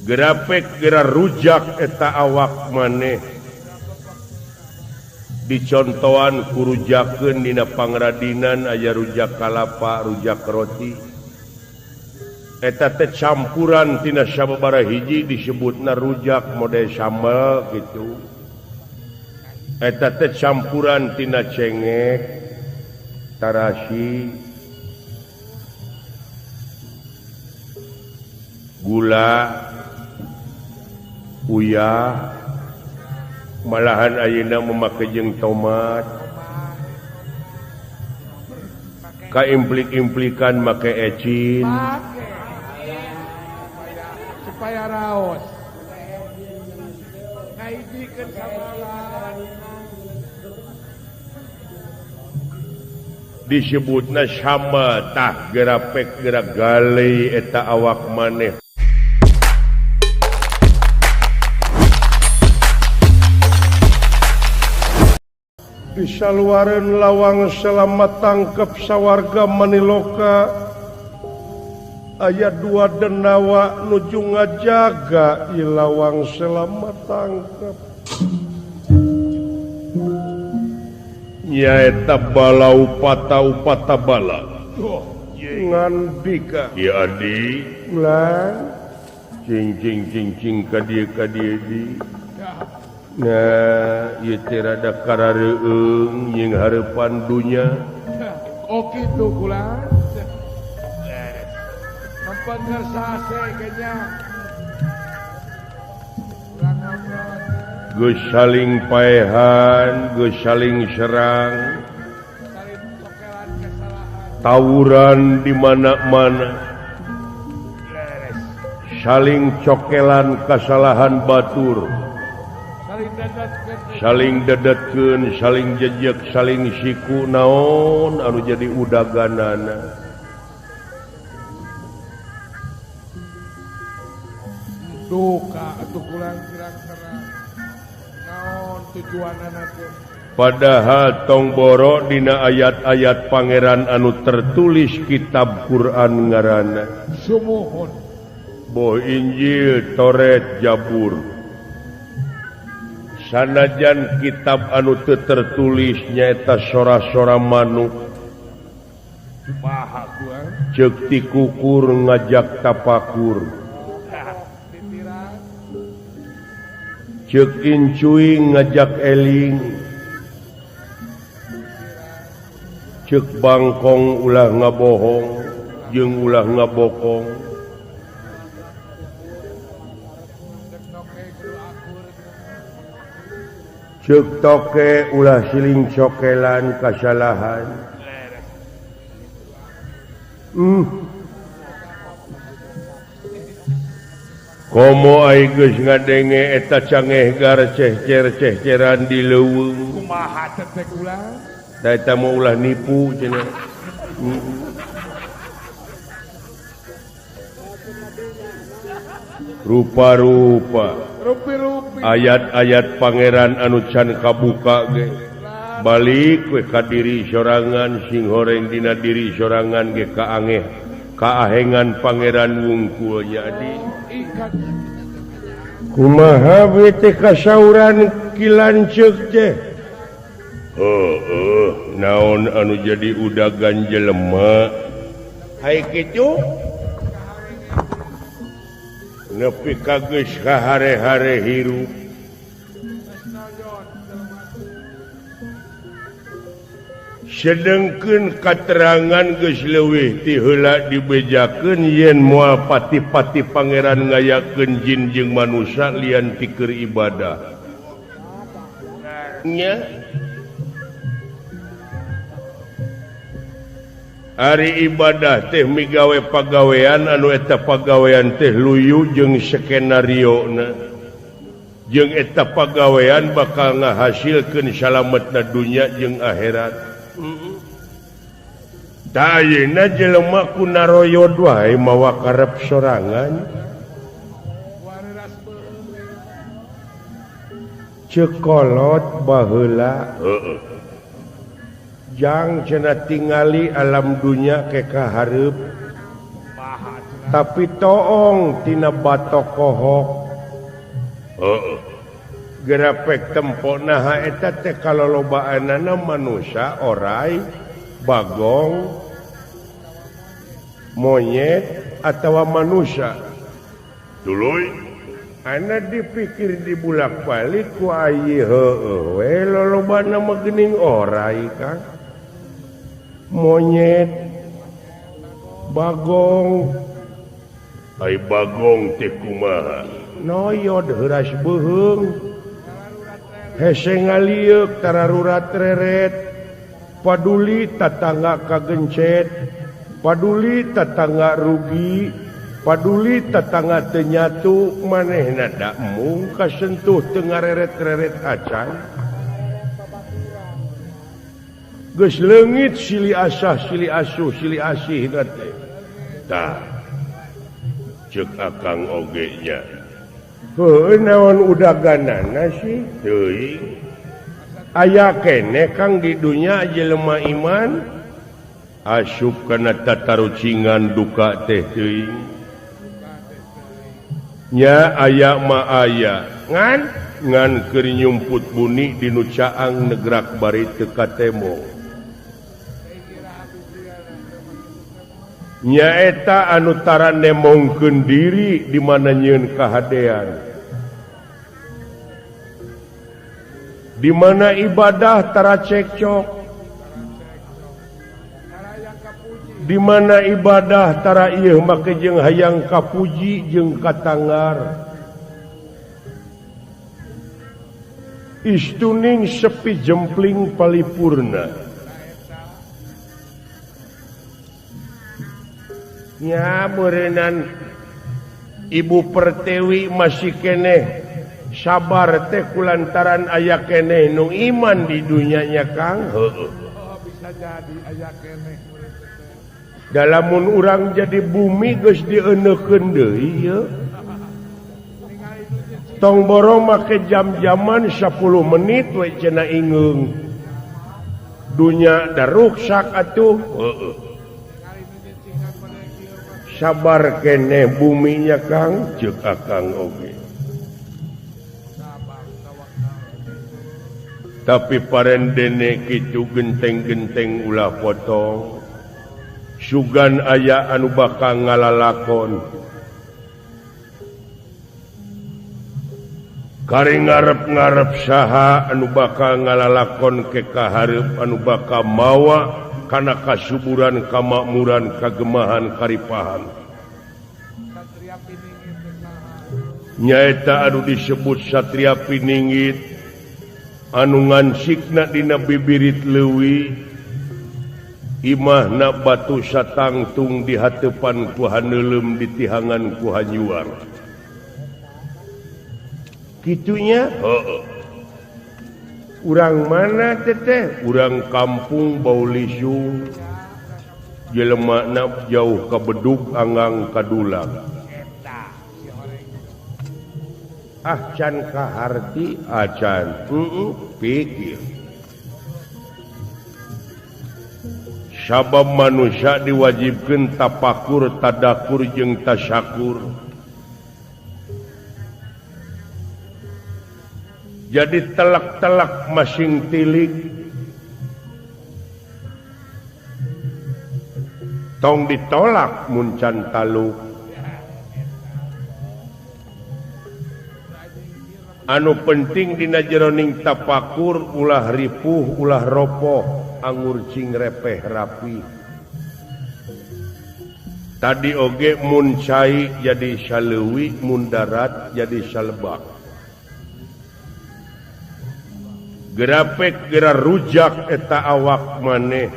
Gerapek gera rujak eta awak maneh dicontohan kurujakeun dina pangradinan aya rujak kalapa, rujak roti. Eta teh campuran tina sababaraha hiji disebutna rujak model sambal gitu. Eta teh campuran tina cengek, tarasi, gula, uyah, malahan ayeuna memakai jeung tomat, kaimplik-implikan make ecin supaya raos. Ngaidikeun samalan. Disebutna sambal tah gerapek gerak galei eta awak maneh. Di saluareun lawang selamat tangkep sawarga maniloka aya dua denawa nuju ngajaga ieu lawang selamat tangkep nyaeta bala upata upata bala ngandika ieu adi ulah cing cing cing cing ka dieu di. Nah, ieu teh rada karareueung jeung hareupan dunya. Oh kitu kula. Sampeun kayaknya. Geus saling paehan, geus saling serang. Tawuran di mana-mana. Saling cokelan kasalahan batur. Saling dedetkeun, saling jejek, saling siku naon anu jadi udaganana. Duka atuh kurang terang. Naon tujuanana teh? Padahal tong boro dina ayat-ayat pangeran anu tertulis kitab Quran ngaranna. Sumuhun. Boh Injil, Toret, Jabur. Sanajan kitab anu teu tertulis nyaeta sora-sora manuk. Ceuk ti kukur ngajak tapakur. Ceuk incuing ngajak eling. Ceuk bangkong ulah ngabohong jeung ulah ngabokong. Ceuk toke ulah siling cokelan kasalahan. Komo ai geus ngadenge eta cangeh gar cehcer-cehceran di leuweung. Kumaha teh ulah? Da eta mah ulah nipu cenah. Rupa-rupa ayat-ayat pangeran anu can kabuka ge balik we ka diri sorangan sing horeng dina diri sorangan ge kaangeh kaahengan pangeran wungkul nya adi. Kumaha we teh kasauran Ki Lanceuk teh? Heueuh, naon anu jadi udagan jelema? Hai kitu nepi ka geus kahare-hare hirup. Sedengkeun katerangan geus leuwih ti heula dibejakeun yen moal pati-pati pangeran ngayakeun jin jeung manusa lian ti keur ibadah. Nya Ari ibadah teh migawe pagawean anu eta pagawean teh luyu jeung skenario na jeung eta pagawean bakal ngahasilkeun salametna dunya jeung akhirat. Tah ayeuna jelema ku naroyod wae mawa karep sorangan. Ceuk kolot baheula heueuh. Jang cenah tingali alam dunya ke kahareup. Tapi toong tina batok kohok. Heeh. Gerapek tempo naha eta teh kalolobaanana manusia orai, bagong, monyet atawa manusia. Tuluy ana dipikir dibulak-balik ku ayi heueuh we lolobana mah geuning orai Kang. Monyet, bagong, ai bagong teh kumaha? Noyod heuras beuheung. Hese ngalieuk tararurat reret. Paduli tatangga kagencet, paduli tatangga rugi. Paduli tetangga teu nyatu manehna da mung kasentuh teu ngareret-reret acan. Geus leungit silih asah silih asuh silih asih teh. Tah ceuk akang oge nya. Heuh naon udaganana sih teuing. Aya keneh Kang di dunya jelema iman asup kana tatarucingan duka teh teuing. Nya aya ma aya ngan ngan keur nyumput buni di nu caang negrak bari teu katemo. Nyaeta anu tara nemongkeun diri di mana nyieun kahadean. Di mana ibadah tara cekcok. Di mana ibadah tara ieu make jeung hayang kapuji jeung katangar. Istuning sepi jempling palipurna. Nya meureunnan Ibu Pertiwi masih keneh sabar teh kulantaran aya keneh nu iman di dunyanya Kang. Heueuh. Bisa jadi aya keneh. Dalamun urang jadi bumi geus dieuneukkeun deui ieu. Tong boro make jam-jaman 10 menit we cenah ingeung. Dunya da ruksak atuh. Heueuh. Sabar keneh buminya Kang, ceuk akang oge. Tapi parendene kitu genteng-genteng ulah potong. Sugan aya anu bakal ngalalakon. Kari ngarep-ngarep saha anu bakal ngalalakon ke kahareup anu bakal mawa kana kasuburan, kamakmuran, kagemahan, karipahan. Nyaeta anu disebut Satria Piningit anu ngansikna dina bibirit leuwi, imahna batu satangtung di hatepan ku haneuleum ditihangan ku hanyuar. Kitunya heueuh. Urang mana teteh? Urang kampung Baulisung. Jelemana jauh ka bedug anggang kadulang. Ah can kaharti acan. Pikir. Sabab manusia diwajibkeun tapakur, tadakur jeung tasyakur. Jadi telak-telak masing tilik. Tong ditolak mun can taluk. Anu penting dina jeroning tapakur ulah ripuh ulah ropoh angur cing repeh rapi. Tadi oge mun cai jadi saleuwi, mun darat jadi salebak. Gerapek gera rujak eta awak maneh.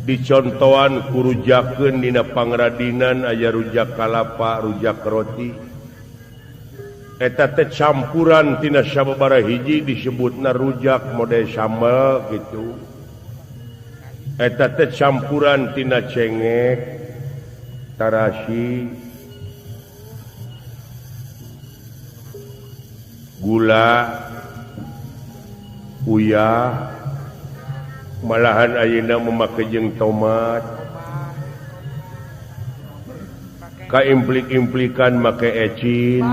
Dicontohan kurujakeun dina pangradinan aya rujak kalapa, rujak roti. Eta teh campuran tina sababaraha hiji disebutna rujak model sambal gitu. Eta teh campuran tina cengek, tarasi, gula, uyah, malahan ayeuna memakai jeung tomat. Ka implik-implikan make ecin.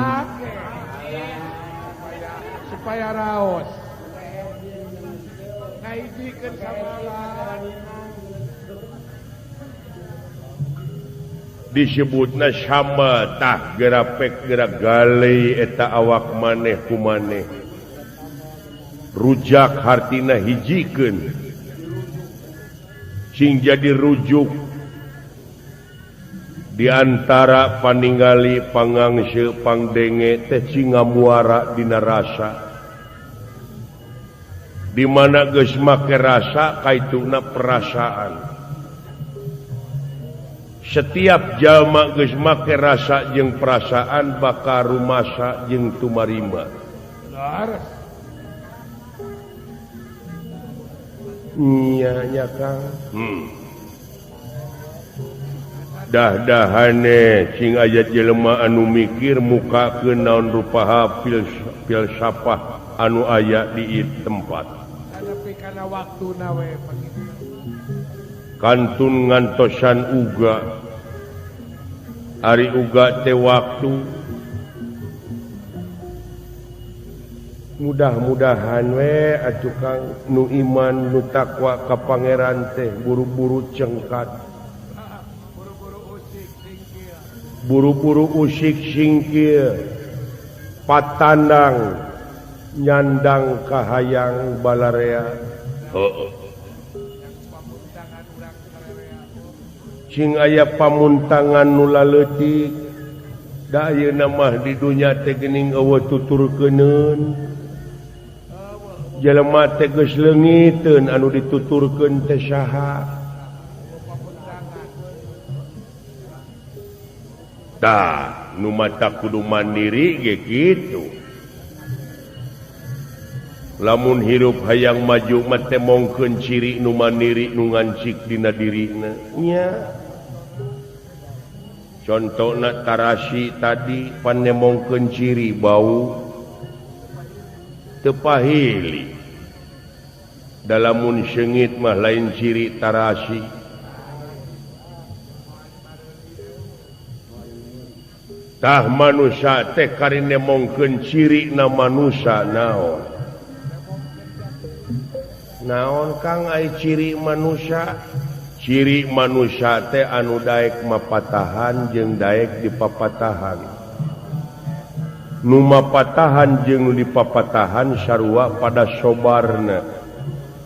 Supaya raos. Ngaijikeun samalah. Disebutna sama tah gerapek gerak galei eta awak maneh ku maneh. Rujak hartina hijikeun. Sing jadi rujuk di antara paningali pangangse pangdenge teh cing ngamuara dina rasa. Di mana geus make rasa kaituna perasaan. Setiap jalma geus make rasa jeung perasaan bakal rumasa jeung tumarima. Nya nya Kang. Dah-dahane sing aya jelema anu mikir mukakeun naon rupaha filsafah anu aya di tempat. Kantun ngantosan uga ari uga teh waktu. Mudah-mudahan we atuh Kang nu iman nu takwa ka pangeran teh buru-buru cengkat, buru-buru usik singkir, patandang nyandang kahayang balarea. Cing aya pamuntangan nu laleutik da ayeuna mah di dunya teh geuning eueuh tuturkeuneun. Jelema teh geus leungiteun anu dituturkeun teh saha. Tah nu mata kudu mandiri ge kitu. Lamun hirup hayang maju mah teh mongkeun ciri nu mandiri nu ngancik dina dirina. Nya. Contona tarasi tadi panemongkeun ciri bau teu pahili. Dalamun seungit mah lain ciri tarasi. Tah manusia teh kari nemongkeun ciri na manusia naon? Naon Kang ai ciri manusia? Ciri manusia teh anu daek mapatahan jeung daek dipapatahan. Nu mapatahan jeung nu dipapatahan sarua pada sobarna,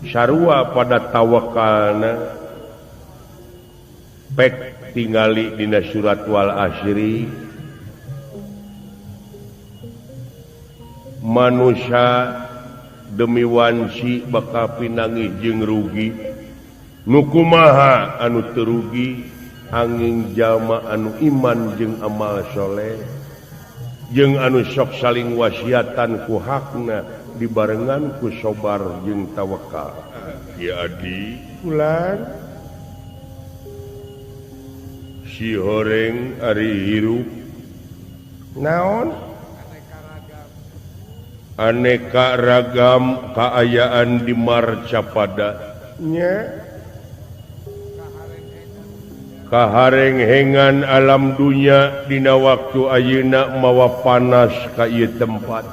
sarua pada tawakalna. Pek tingali dina surat Wal Asri, manusia demi wanci bakal pinangih jeung rugi. Nu kumaha anu teu rugi angin jalma anu iman jeung amal soleh jeung anu sok saling wasiatan ku hakna dibarengan ku sobar jeung tawakal. Ya adi ulang si horeng ari hirup naon aneka ragam kaayaan di marcapada nya kaharenghengan alam dunya dina waktu ayeuna mawa panas ka ieu tempat.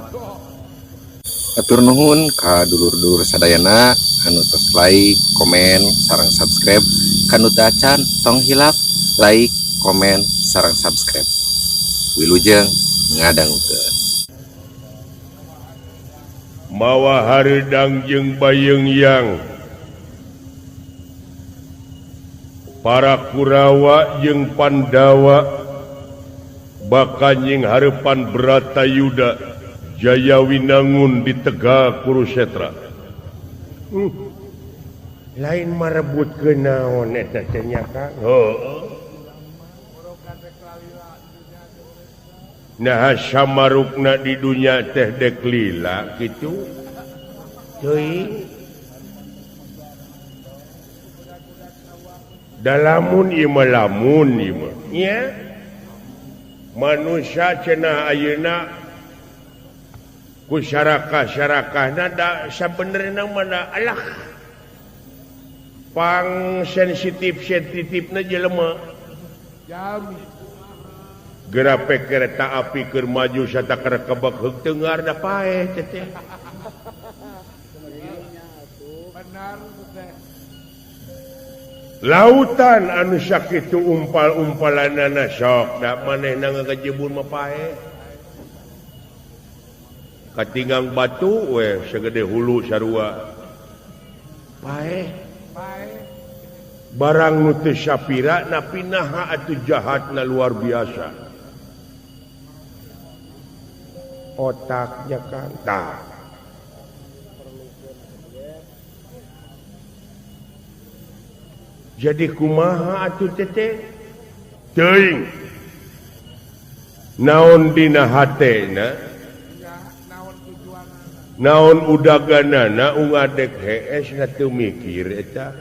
Atur nuhun ka dulur-dulur sadayana anu tos like, komen, sareng subscribe. Kanu teu acan tong hilap like, komen, sareng subscribe. Wilujeng ngadangukeun. Mawa hareudang jeung bayeung-yang para Kurawa jeung Pandawa bakal nying hareupan Bratayuda Jaya Winangun di Tegal Kurusetra. Lain marebutkeun naon eta teh nya Kang? Heuh. Nah samarukna di dunya teh dek lila kitu. Teuing. Dalamun ieu mah lamun ieu mah. Nya. Manusia cenah ayeuna ku sarakah-sarakahna da sabenerna mah da alah. Pang sensitif-sensitifna jelema. Jami. Gerapek kereta api keur maju satakar kebek heug tengar da paeh teteh. Lautan anu sakitu umpal-umpalanana sok da manehna ngagejebur mah paeh. Katinggang batu we segede hulu sarua. Paeh. Barang nu teu sapira napi naha atuh jahatna luar biasa. Otaknya kan tah. Jadi kumaha atuh teteh? Teuing. Naon dina hatena? Naon udaganana ungadek hees na teu mikir eta.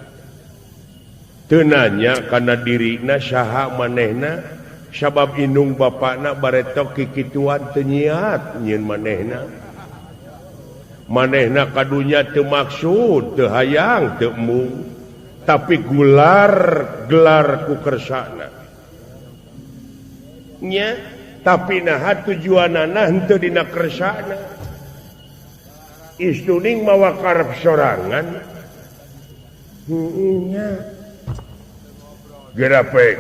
Teu nanya kana dirina saha manehna sabab indung bapakna baretok kikituan teu nyiat nyieun manehna. Manehna kadunya teu maksud, teu hayang, teu embung. Tapi gular gelar ku kersana. Nya, tapi naha tujuanana henteu dina kersana. Istuning mawa karep sorangan. Nya. Gerapek.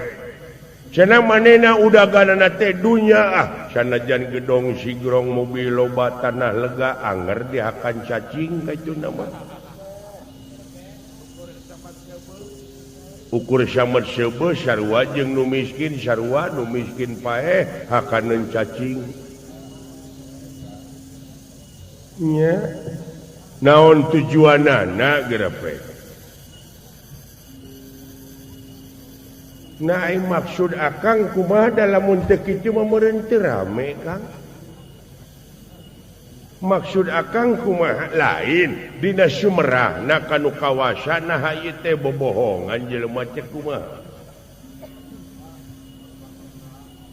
Cenah manehna udaganana teh dunya ah, sanajan gedong sigrong mobil loba tanah lega anger dihakan cacing kitu nama. Ukur samet seubeuh sarua jeung nu miskin sarua nu miskin paeh hakaneun cacing. Nya. Naon tujuanana gerapek? Nah, maksud akang kumaha lamun teu kitu mah meureun teu rame Kang. Maksud akang kumaha lain dina sumerahna kanu kawasa naha ieu teh bobohongan jelema teh kumaha.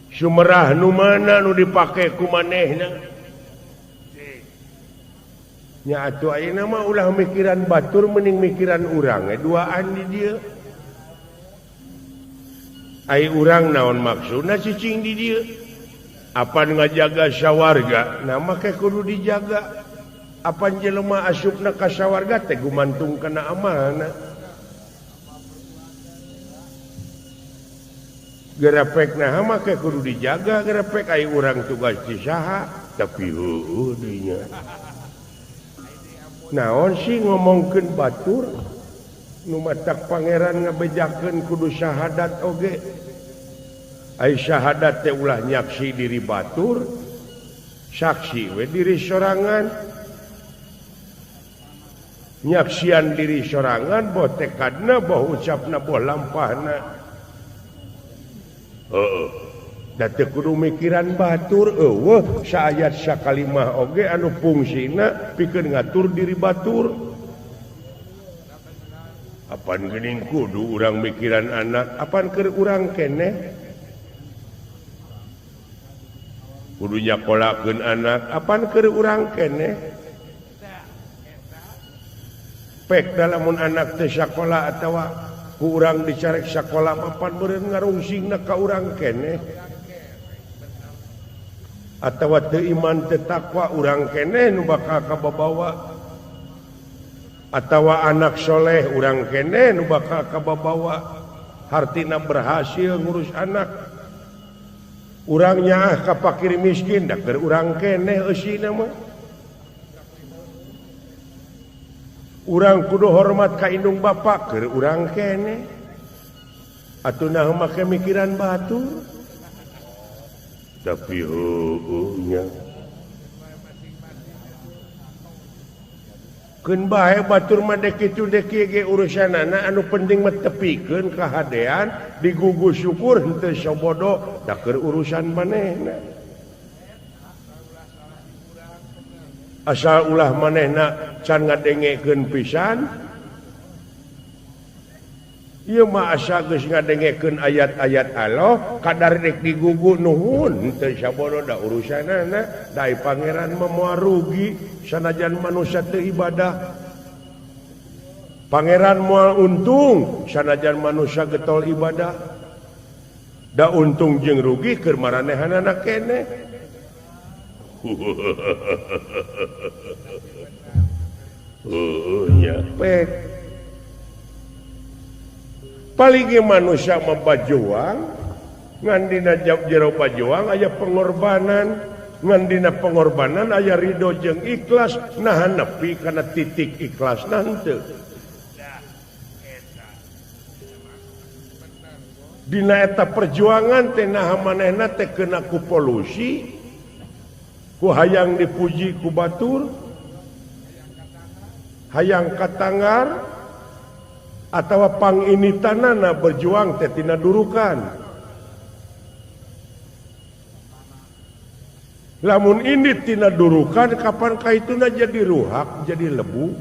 Sumerah nu mana nu dipake ku manehna? Nya atuh ayeuna mah ulah mikiran batur mending mikiran urang we duaan di dieu. Ai urang naon maksudna cicing di dieu? Apan ngajaga sawarga, nah make kudu dijaga. Apan jelema asupna ka sawarga teh gumantung kana amalna. Gerepek nah make kudu dijaga, gerepek ai urang tugas di saha, tapi heueuh dinya. Naon sih ngomongkeun batur? Nu matak pangeran ngabejakeun kudu syahadat oge. Ai syahadat teh ulah nyaksi diri batur, saksi we diri sorangan. Nyaksian diri sorangan boh tekadna boh ucapna boh lampahna. Heeh. Da teu kudu mikiran batur eueuh saayat sakalimah oge anu fungsina pikeun ngatur diri batur. Apan geuning kudu urang mikiran anak, apan keur urang keneh? Kudu nyakolakeun anak, apan keur urang keneh? Pek da lamun anak teh sakola atawa ku urang dicarek sakola apan meureun ngarungsingna ka urang keneh? Atawa teu iman teu takwa urang keneh nu bakal kababawa? Atawa anak soleh urang keneh nu bakal kababawa hartina berhasil ngurus anak urang nyaah ka fakir miskin da keur urang keneh eusina mah. Urang kudu hormat ka indung bapak keur urang keneh. Atuh naha make mikiran batur tapi heueuh nya. Keun bae batur mah dek kitu dek kieu ge urusanana anu penting mah tepikeun kahadean digugu syukur henteu sobodo da keur urusan manehna. Asal ulah manehna can ngadengekeun pisan. Ieu mah asa geus ngadengekeun ayat-ayat Allah kadar dek digugu nuhun henteu sabodo da urusanana da pangeran mah moal rugi sanajan manusia teu ibadah. Pangeran moal untung sanajan manusia getol ibadah. Da untung jeung rugi keur maranehanana keneh. Nya pek. Paling ge manusia mah bajuang ngan dina jero pajuang aya pengorbanan, ngan dina pengorbanan aya ridho jeung ikhlas, naha nepi kana titik ikhlasna henteu. Dina eta perjuangan teh naha manehna teh kena ku polusi, ku hayang dipuji ku batur, hayang katangar, atawa panginitanana berjuang teh tina durukan. Lamun ini tina durukan kapan kaituna jadi ruhak, jadi lebu.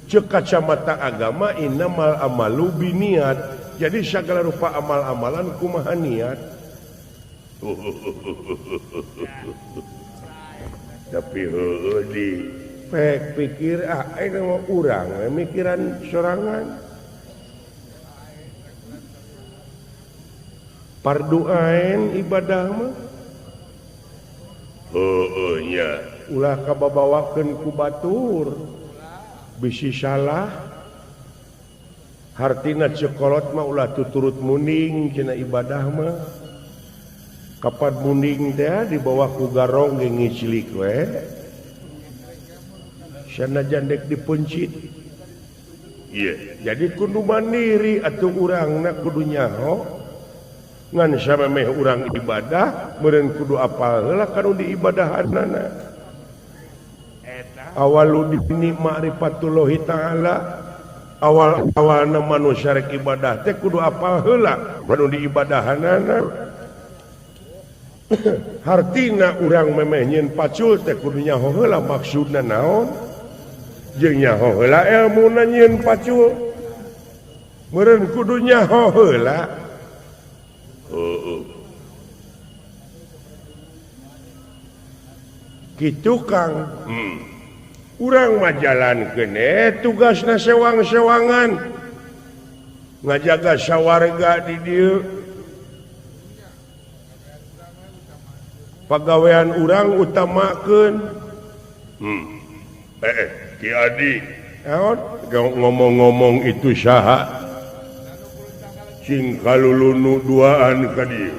Ceuk kacamata agama innamal amalu biniat. Jadi segala rupa amal-amalan kumaha niat. Tapi heueuh di pek pikir ah aing mah urang mikiran sorangan. Parduaen ibadah mah. Heueuh nya ulah kababawakeun ku batur. Bisi salah. Hartina cekolot mah ulah tuturut muning cenah ibadah mah. Kapan muning teh dibawa ku garong ge ngicilik we. Sanajan dek dipencit. Ieu jadi kudu mandiri atuh urangna kudu nyaho. Ngan samemeh urang ibadah meureun kudu apal heula kanu diibadahanana. Awalu dini ma'rifatullahi ta'ala. Awal-awalna manusia rek ibadah teh kudu apal heula kanu diibadahanana. Hartina urang memeh nyieun pacul teh kudu nyaho heula maksudna naon, jeung nyaho heula elmuna nyieun pacul. Meureun kudu nyaho heula. Heueuh. Kitu Kang. Urang mah jalankeun tugasna sewang-sewangan ngajaga sawarga di dieu. Pagawean urang utamakeun. Ki Adi naon ngomong-ngomong itu saha cing kalulunu duaan ka dieu.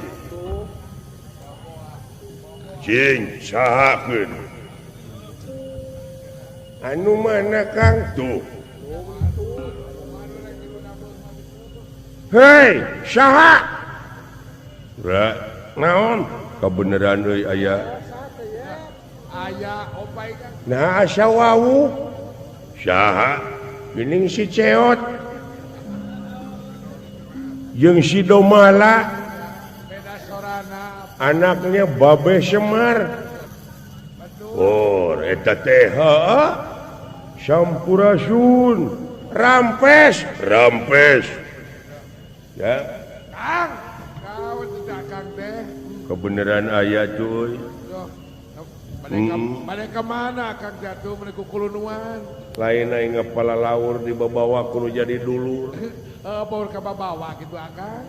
Cing sahakeun. Anu mana Kang tuh? Hei, saha? Ra, naon? Kabeneran euy aya. Aya opai Kang. Nah, asa wawuh. Saha? Geuning si Ceot. Jeung si Domala. Anaknya Babe Semar. Oh, eta teh heuh. Sampurasun, rampes, rampes. Ya. Kang, kau tidak Kang teh. Kebenaran aya cuy. Mereka mana Kang jatuh mereka kulunuan. Lain aing ngapala laur dibawa kudu jadi dulur. Baur ka babawa kitu Akang.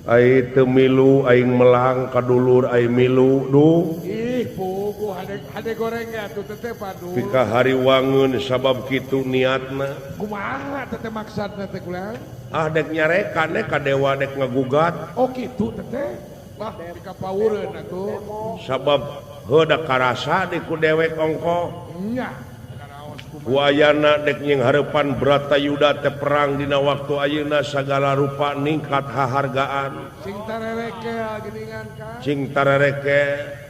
Ai teu milu aing melang ka dulur ai milu duh. Ih puguh hade goreng atuh teteh padu. Pika hari wangun sabab kitu niatna. Kumaha teteh maksudna teh kulang? Ah dek nyarekan ka dewa dek ngagugat. Oh kitu teteh. Wah pika paureun atuh. Sabab heuh da karasa di ku dewek ongkoh. Nya. Wayana dek nying hareupan Bratayuda teh perang dina waktu ayeuna sagala rupa ningkat hahargaan. Cing tarerekel geuningan Kang. Cing tarerekel.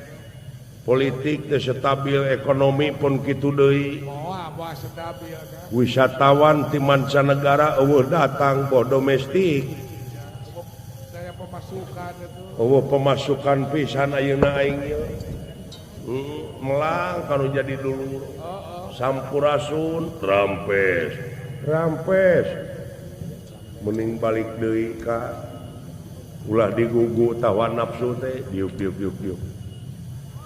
Politik teu stabil, ekonomi pun kitu deui. Moal moal stabil Kang. Wisatawan ti mancanegara eueuh datang boh domestik. Daya pemasukan itu. Eueuh pemasukan pisan ayeuna aing ieu. Melang kanu jadi dulur. Sampurasun, rampes, rampes. Mending balik deui ka ulah digugu tawa nafsu teh diuk diuk diuk diuk.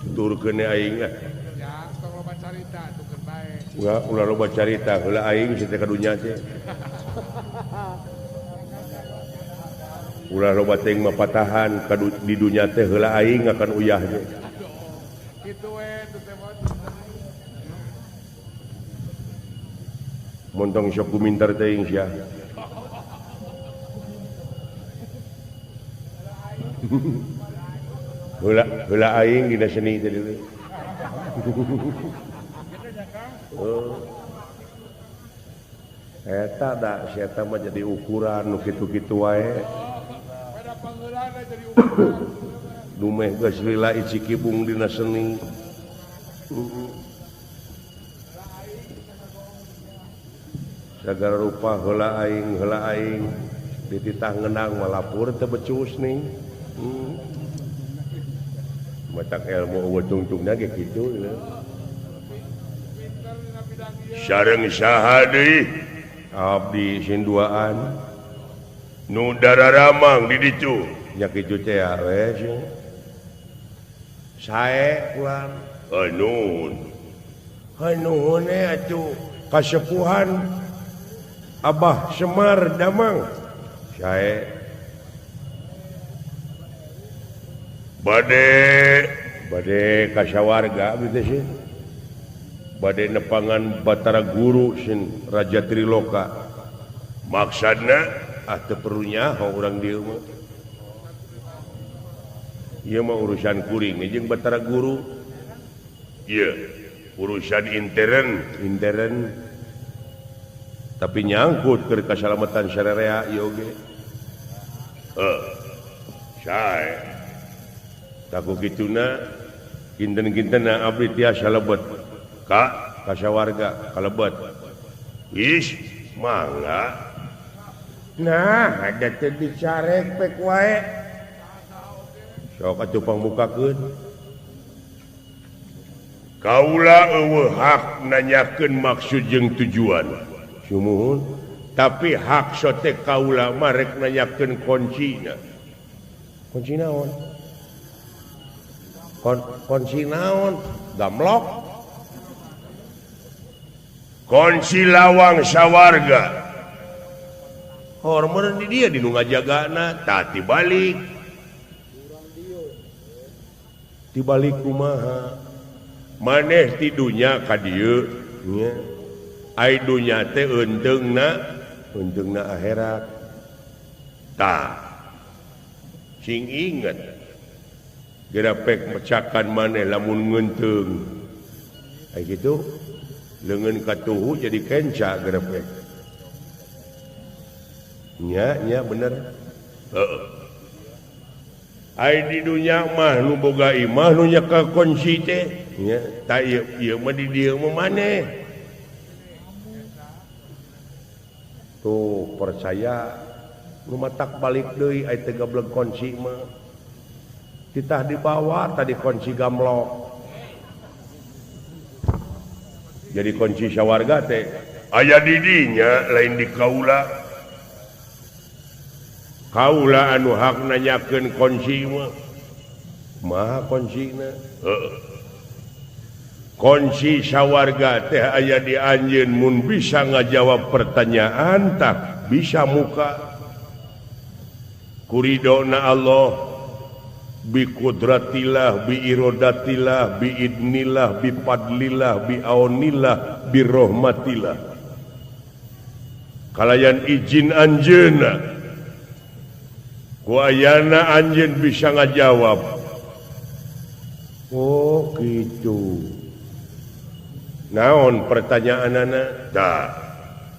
Tuturkeun aing ah. Ya, tong loba carita tukeun bae. Ulah ulah loba carita heula aing si teh ka dunya teh. Ulah loba teuing mah patahan ka di dunya teh heula aing akan uyah ge. Kitu we teh mah. Montong sok gumintar teuing sia. Heula heula aing dina seni teh deui. Oh. Eta da si eta mah jadi ukuran nu kitu-kitu wae. Dumeh geus lila icikibung dina seni. Sagala rupa heula aing dititah ngenang malapur teu becus nih. Matak ilmu eueuh tungtungna ge kitu. Sareng saha deui? Abdi sinduaan nu dararamang di ditu nya kitu teh we sing sae ulang nuhun nuhun atuh kasepuhan Abah Semar Damang sae bade bade kasawarga abdi teh sih bade nepangan Batara Guru sin Raja Triloka maksudna ah teu perlu nyaho urang dieu mah ieu mah urusan kuring jeung Batara Guru ieu urusan intern intern tapi nyangkut keur kasalamatan sararea ieu oge heuh sae taku kituna kinten-kintenna abdi tiasa lebet ka kasawarga kalebet is mangga nah ada teu dicarek pek wae sok atuh pangbukakeun kaula eueuh hak nanyakeun maksud jeung tujuan sumuhun tapi hak sote kaula mah rek nanyakeun kuncina kunci naon kunci naon gamlok kunci lawang sawarga hormon di dia di nu ngajagana tah tibalik tibalik kumaha maneh ti dunya ka dieu nya ai dunya teh eunteungna akhirat tah sing inget gerapek mecakan maneh lamun ngeunteung ai kitu lengan katuhu jadi kenca gerepek nya nya bener heeh ai di dunya mah nu boga imah nu nyeka kunci teh nya ta ieu ieu mah di dieu mah maneh tuh percaya nu matak balik deui ai teu gablek kunci mah titah dibawa tadi kunci gamlok jadi kunci sawarga teh aya di dinya lain di kaula kaula anu hak nanyakeun kunci mah maha kuncina heuh kunci sawarga teh aya di anjeun mun bisa ngajawab pertanyaan tah bisa muka kuridona Allah bi qudratillah bi irodatillah bi idnillah bi fadlillah bi aunillah bi rahmatillah kalayan izin anjeunna ku ayana anjeun bisa ngajawab oh kitu naon pertanyaanana tah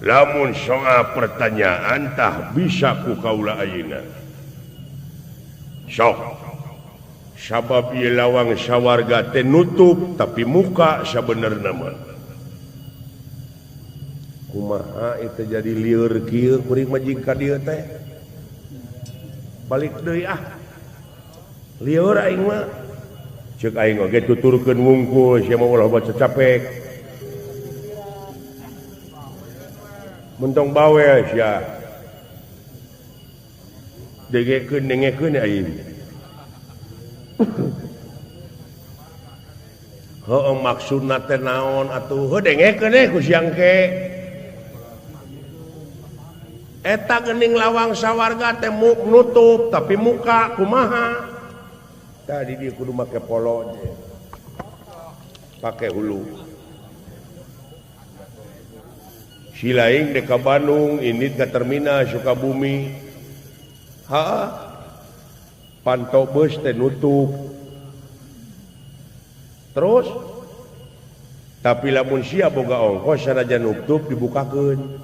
lamun soal pertanyaan tah bisa ku kaula ayeuna sok sabab ieu lawang sawarga teh nutup tapi muka sabenerna mah kumaha itu jadi lieur kieu kuring mah jeung ka dieu teh balik deui ah lieur aing mah ceuk aing oge tuturkeun wungkul sia mah ulah baca capek mentong bawel sia dengekeun dengekeun aing heuh maksudna teh naon atuh heuh dengekeun eh ku siang ke Eta geuning lawang sawarga teh nutup tapi muka kumaha? Tadi dia kudu make polo pake hulu. Si laing dek ka Bandung indit ka terminal Sukabumi. Ha panto bus teh nutup. Terus tapi lamun sia boga ongkos sanajan nutup dibukakeun.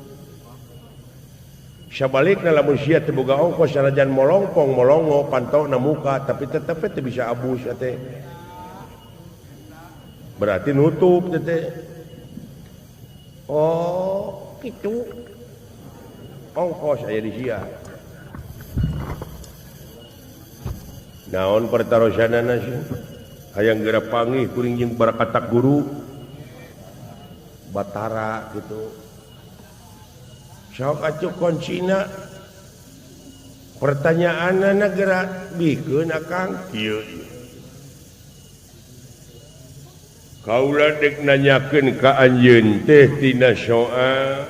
Sabalikna lamun sia teu boga ongkos sanajan molongpong molongo pantona muka tapi tetep teu bisa abus teh. Berarti nutup teh. Oh, kitu. Ongkos aya di sia. Naon pertarosanana sih? Hayang geura panggih kuring jeung barakatak guru Batara gitu. Sok atuh kuncina pertanyaanna geura bikeun akang kieu. Kaula dek nanyakeun ka anjeun teh tina soal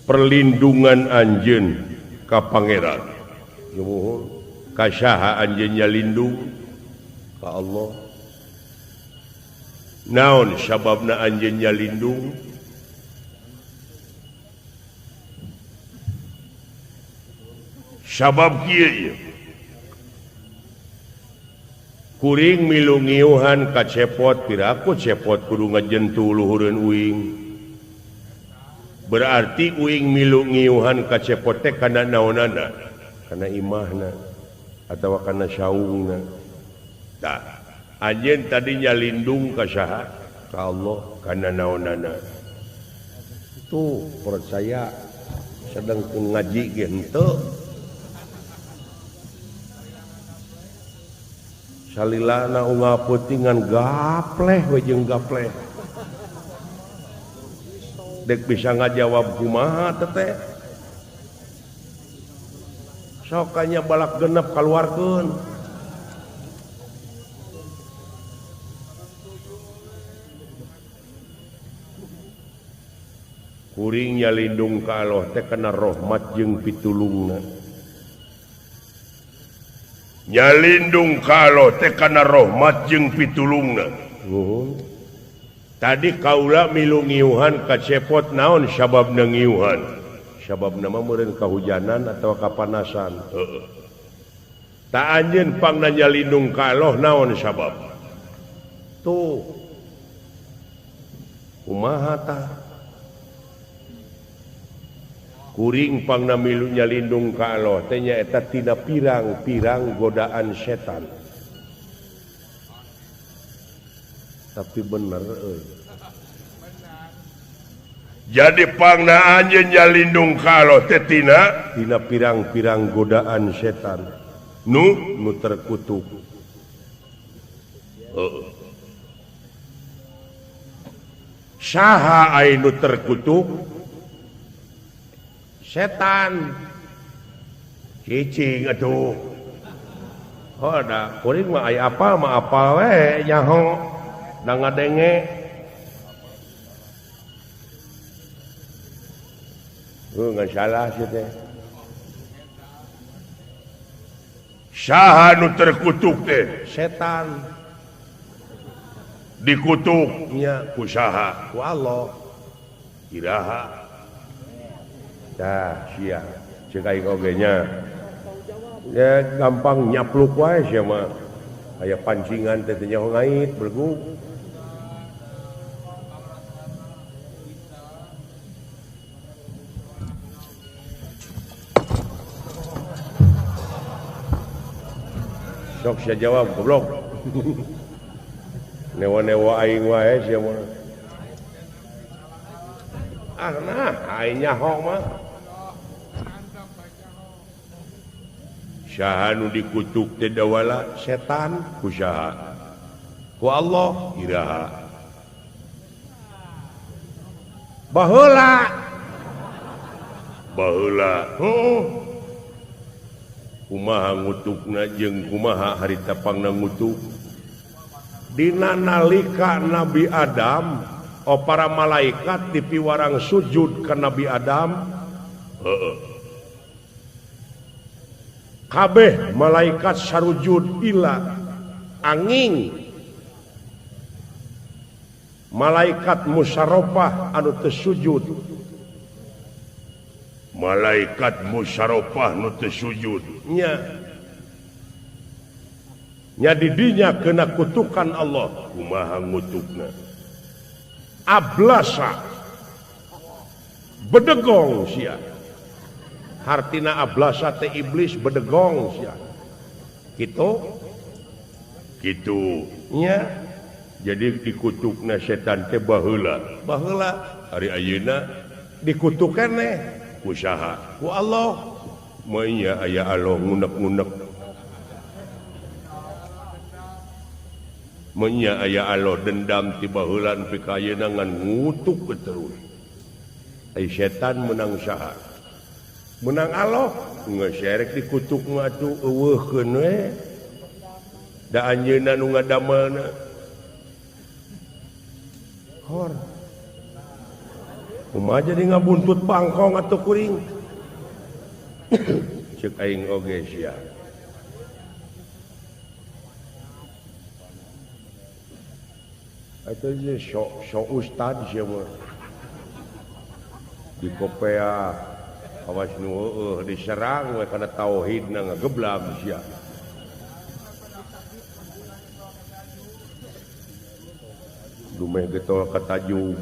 perlindungan anjeun ka pangeran. Nuhun ka saha anjeun nyalindung? Ka Allah. Naon sababna anjeun nyalindung? Sabab kieu kuring milu ngiuhan ka cepot piraku cepot kudu ngajentu luhureun uing. Berarti uing milu ngiuhan ka cepot teh kana naonana? Kana imahna atawa kana saungna. Tah, anjeun tadi nyalindung ka saha? Ka Allah kana naonana. Tuh percaya sedang ngaji ge henteu. Salilana unggal peutingan gapleh we jeung gapleh. Dek bisa ngajawab kumaha teteh. Sokanya balak genep kaluarkeun. Kuring nyalindung ka Allah teh kana rahmat jeung pitulungna. Nyalindung ka Allah teh kana rahmat jeung pitulungna. Nuhun. Tadi kaula milu ngiuhan ka cepot naon sababna ngiuhan? Sababna mah meureun kahujanan atawa kapanasan. Heeh. Ta anjeun pangna nyalindung ka Allah naon sabab? Tuh. Kumaha tah? Kuring pangna milu nyalindung ka Allah teh nyaeta tina pirang-pirang godaan setan. Tapi bener euy. Jadi pangna anjeun nyalindung ka Allah teh tina pirang-pirang godaan setan nu terkutuk. Heeh. Saha ai nu terkutuk? Setan. Cicing atuh. Oh da kuring mah aya apa mah apal we nyaho da ngadenge. Heuh ngan salah sih teh. Saha nu terkutuk teh? Setan. Dikutuk nya ku saha? Ku Allah. Iraha. Dah sia ceuk aing oge nya. Ya gampang nyapluk wae sia mah. Aya pancingan teh teu nyaho ngait bergu. Sok sia jawab goblok. Newa-newa aing wae sia mah. Ah nah aing nyaho mah. Saha nu dikutuk teh dawala setan ku saha? Ku Allah iraha. Baheula. Baheula. Heuh. Kumaha ngutukna jeung kumaha harita pangna ngutuk? Dina nalika Nabi Adam, oh para malaikat dipiwarang sujud ka Nabi Adam. Heeh. Kabeh malaikat sarujud ila angin malaikat musyaropah anu teu sujud malaikat musyaropah nu teu sujud nya nya didinya kena kutukan Allah. Kumaha ngutukna? Ablasa bedegong sia. Hartina ablasa teh iblis bedegong sia. Kitu kitu nya. Jadi dikutukna setan teh baheula baheula ari ayeuna dikutuk keneh ku saha? Ku Allah. Meunya aya Allah ngunek-ngunek, meunya aya Allah dendam ti baheula nepi ka ayeuna ngan ngutuk terus. Ai setan menang saha? Menang Allah. Geus erek dikutuk mah atuh eueuhkeun we da anjeunna nu ngadamelna. Hor. Kumaha jadi ngabuntut pangkong atuh kuring. Ceuk aing oge sia. Atuh je sok ustad sia mah. Di kopea awas nu heueuh diserang we kana tauhidna ngageblag sia. Dumeh getol ka tajug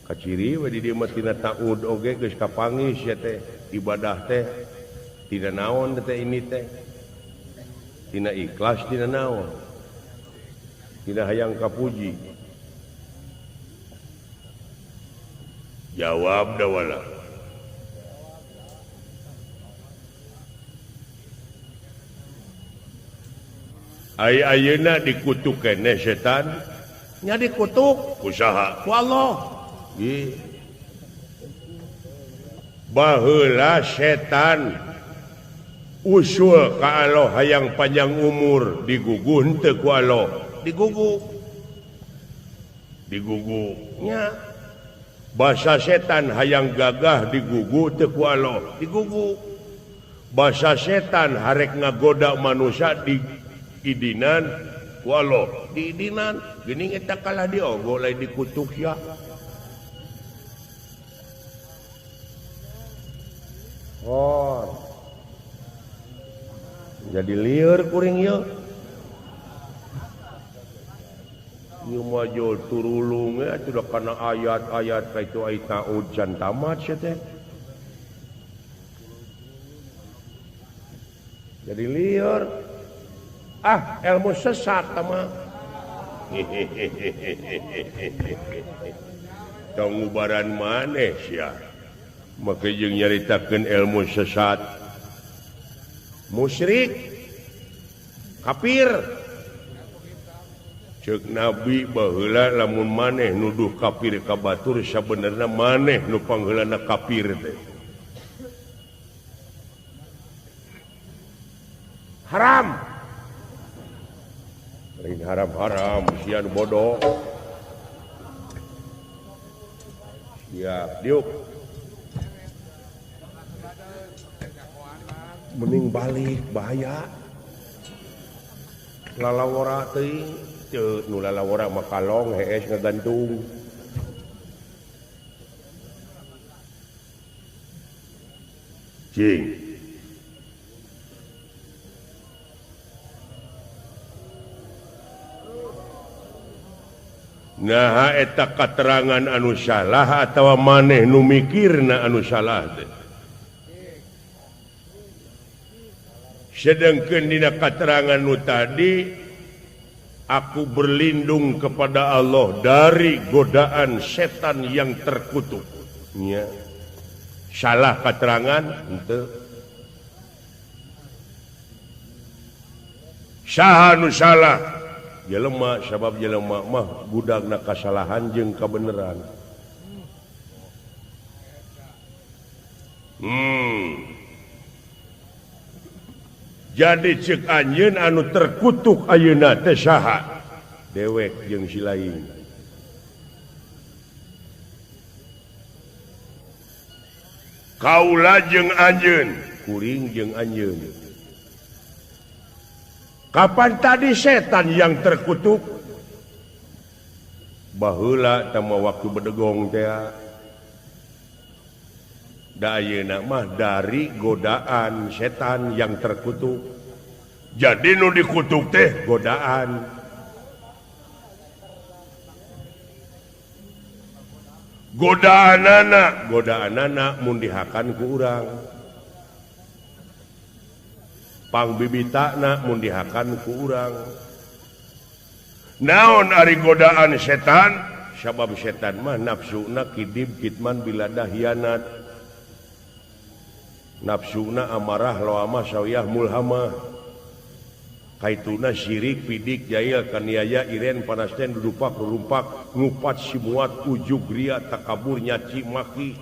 kaciri we di dieu mah tina taud oge geus kapanggih sia teh ibadah teh tina naon teh ini teh tina ikhlas tina naon tina hayang kapuji. Jawab dawala. Ai ayeuna dikutuk keneh setan nya dikutuk ku saha? Ku Allah. Ih. Baheula setan usul ka Allah hayang panjang umur digugu henteu ku Allah. Digugu. Digugu nya. Basa setan hayang gagah digugu teu ku Allah. Digugu. Basa setan harek ngagoda manusia di idinan ku Allah. Diidinan geuning eta kalah diogo lain dikutuk sia. Oh. Jadi lieur kuring ieu. Ieu mah jol turulung we atuh da kana ayat-ayat ka itu ai taud can tamat sia teh. Jadi lieur. Ah, ilmu sesat mah. Tong ngubaran maneh sia. Make jeung nyaritakeun ilmu sesat. Musyrik, kafir. Ceuk Nabi baheula lamun maneh nuduh kafir ka batur sabenerna maneh nu pangheulana kafir teh. Haram. Lain haram-haram sia nu bodoh. Sia diuk. Mending balik bahaya. Lalawara teuing teu nu lalawara mah kalong hees ngagantung. Cing. Nah eta katerangan anu salah atawa maneh nu mikirna anu salah teh. Sedengkeun dina katerangan nu tadi aku berlindung kepada Allah dari godaan setan yang terkutuk. Nya. Salah katerangan henteu. Saha nu salah? Jelema sabab jelema mah budakna kasalahan jeung kabeneran. Jadi ceuk anjeun anu terkutuk ayeuna teh saha? Dewek jeung si lain. Kaula jeung anjeun kuring jeung anjeun. Kapan tadi setan yang terkutuk? Baheula tama waktu bedegong teh. Da ayeuna mah dari godaan setan yang terkutuk. Jadi nu dikutuk teh godaan. Godaanana, godaanana mun dihakan ku urang. Pangbibitana mun dihakan ku urang. Naon ari godaan setan? Sabab setan mah nafsuna kidib kitman biladah hianat. Nafsuna amarah lawamah sawiyah mulhamah. Kaituna syirik pidik jail kaniaya iren panasten dudupak rumpak ngupat simuat ujug ria takabur nyaci maki.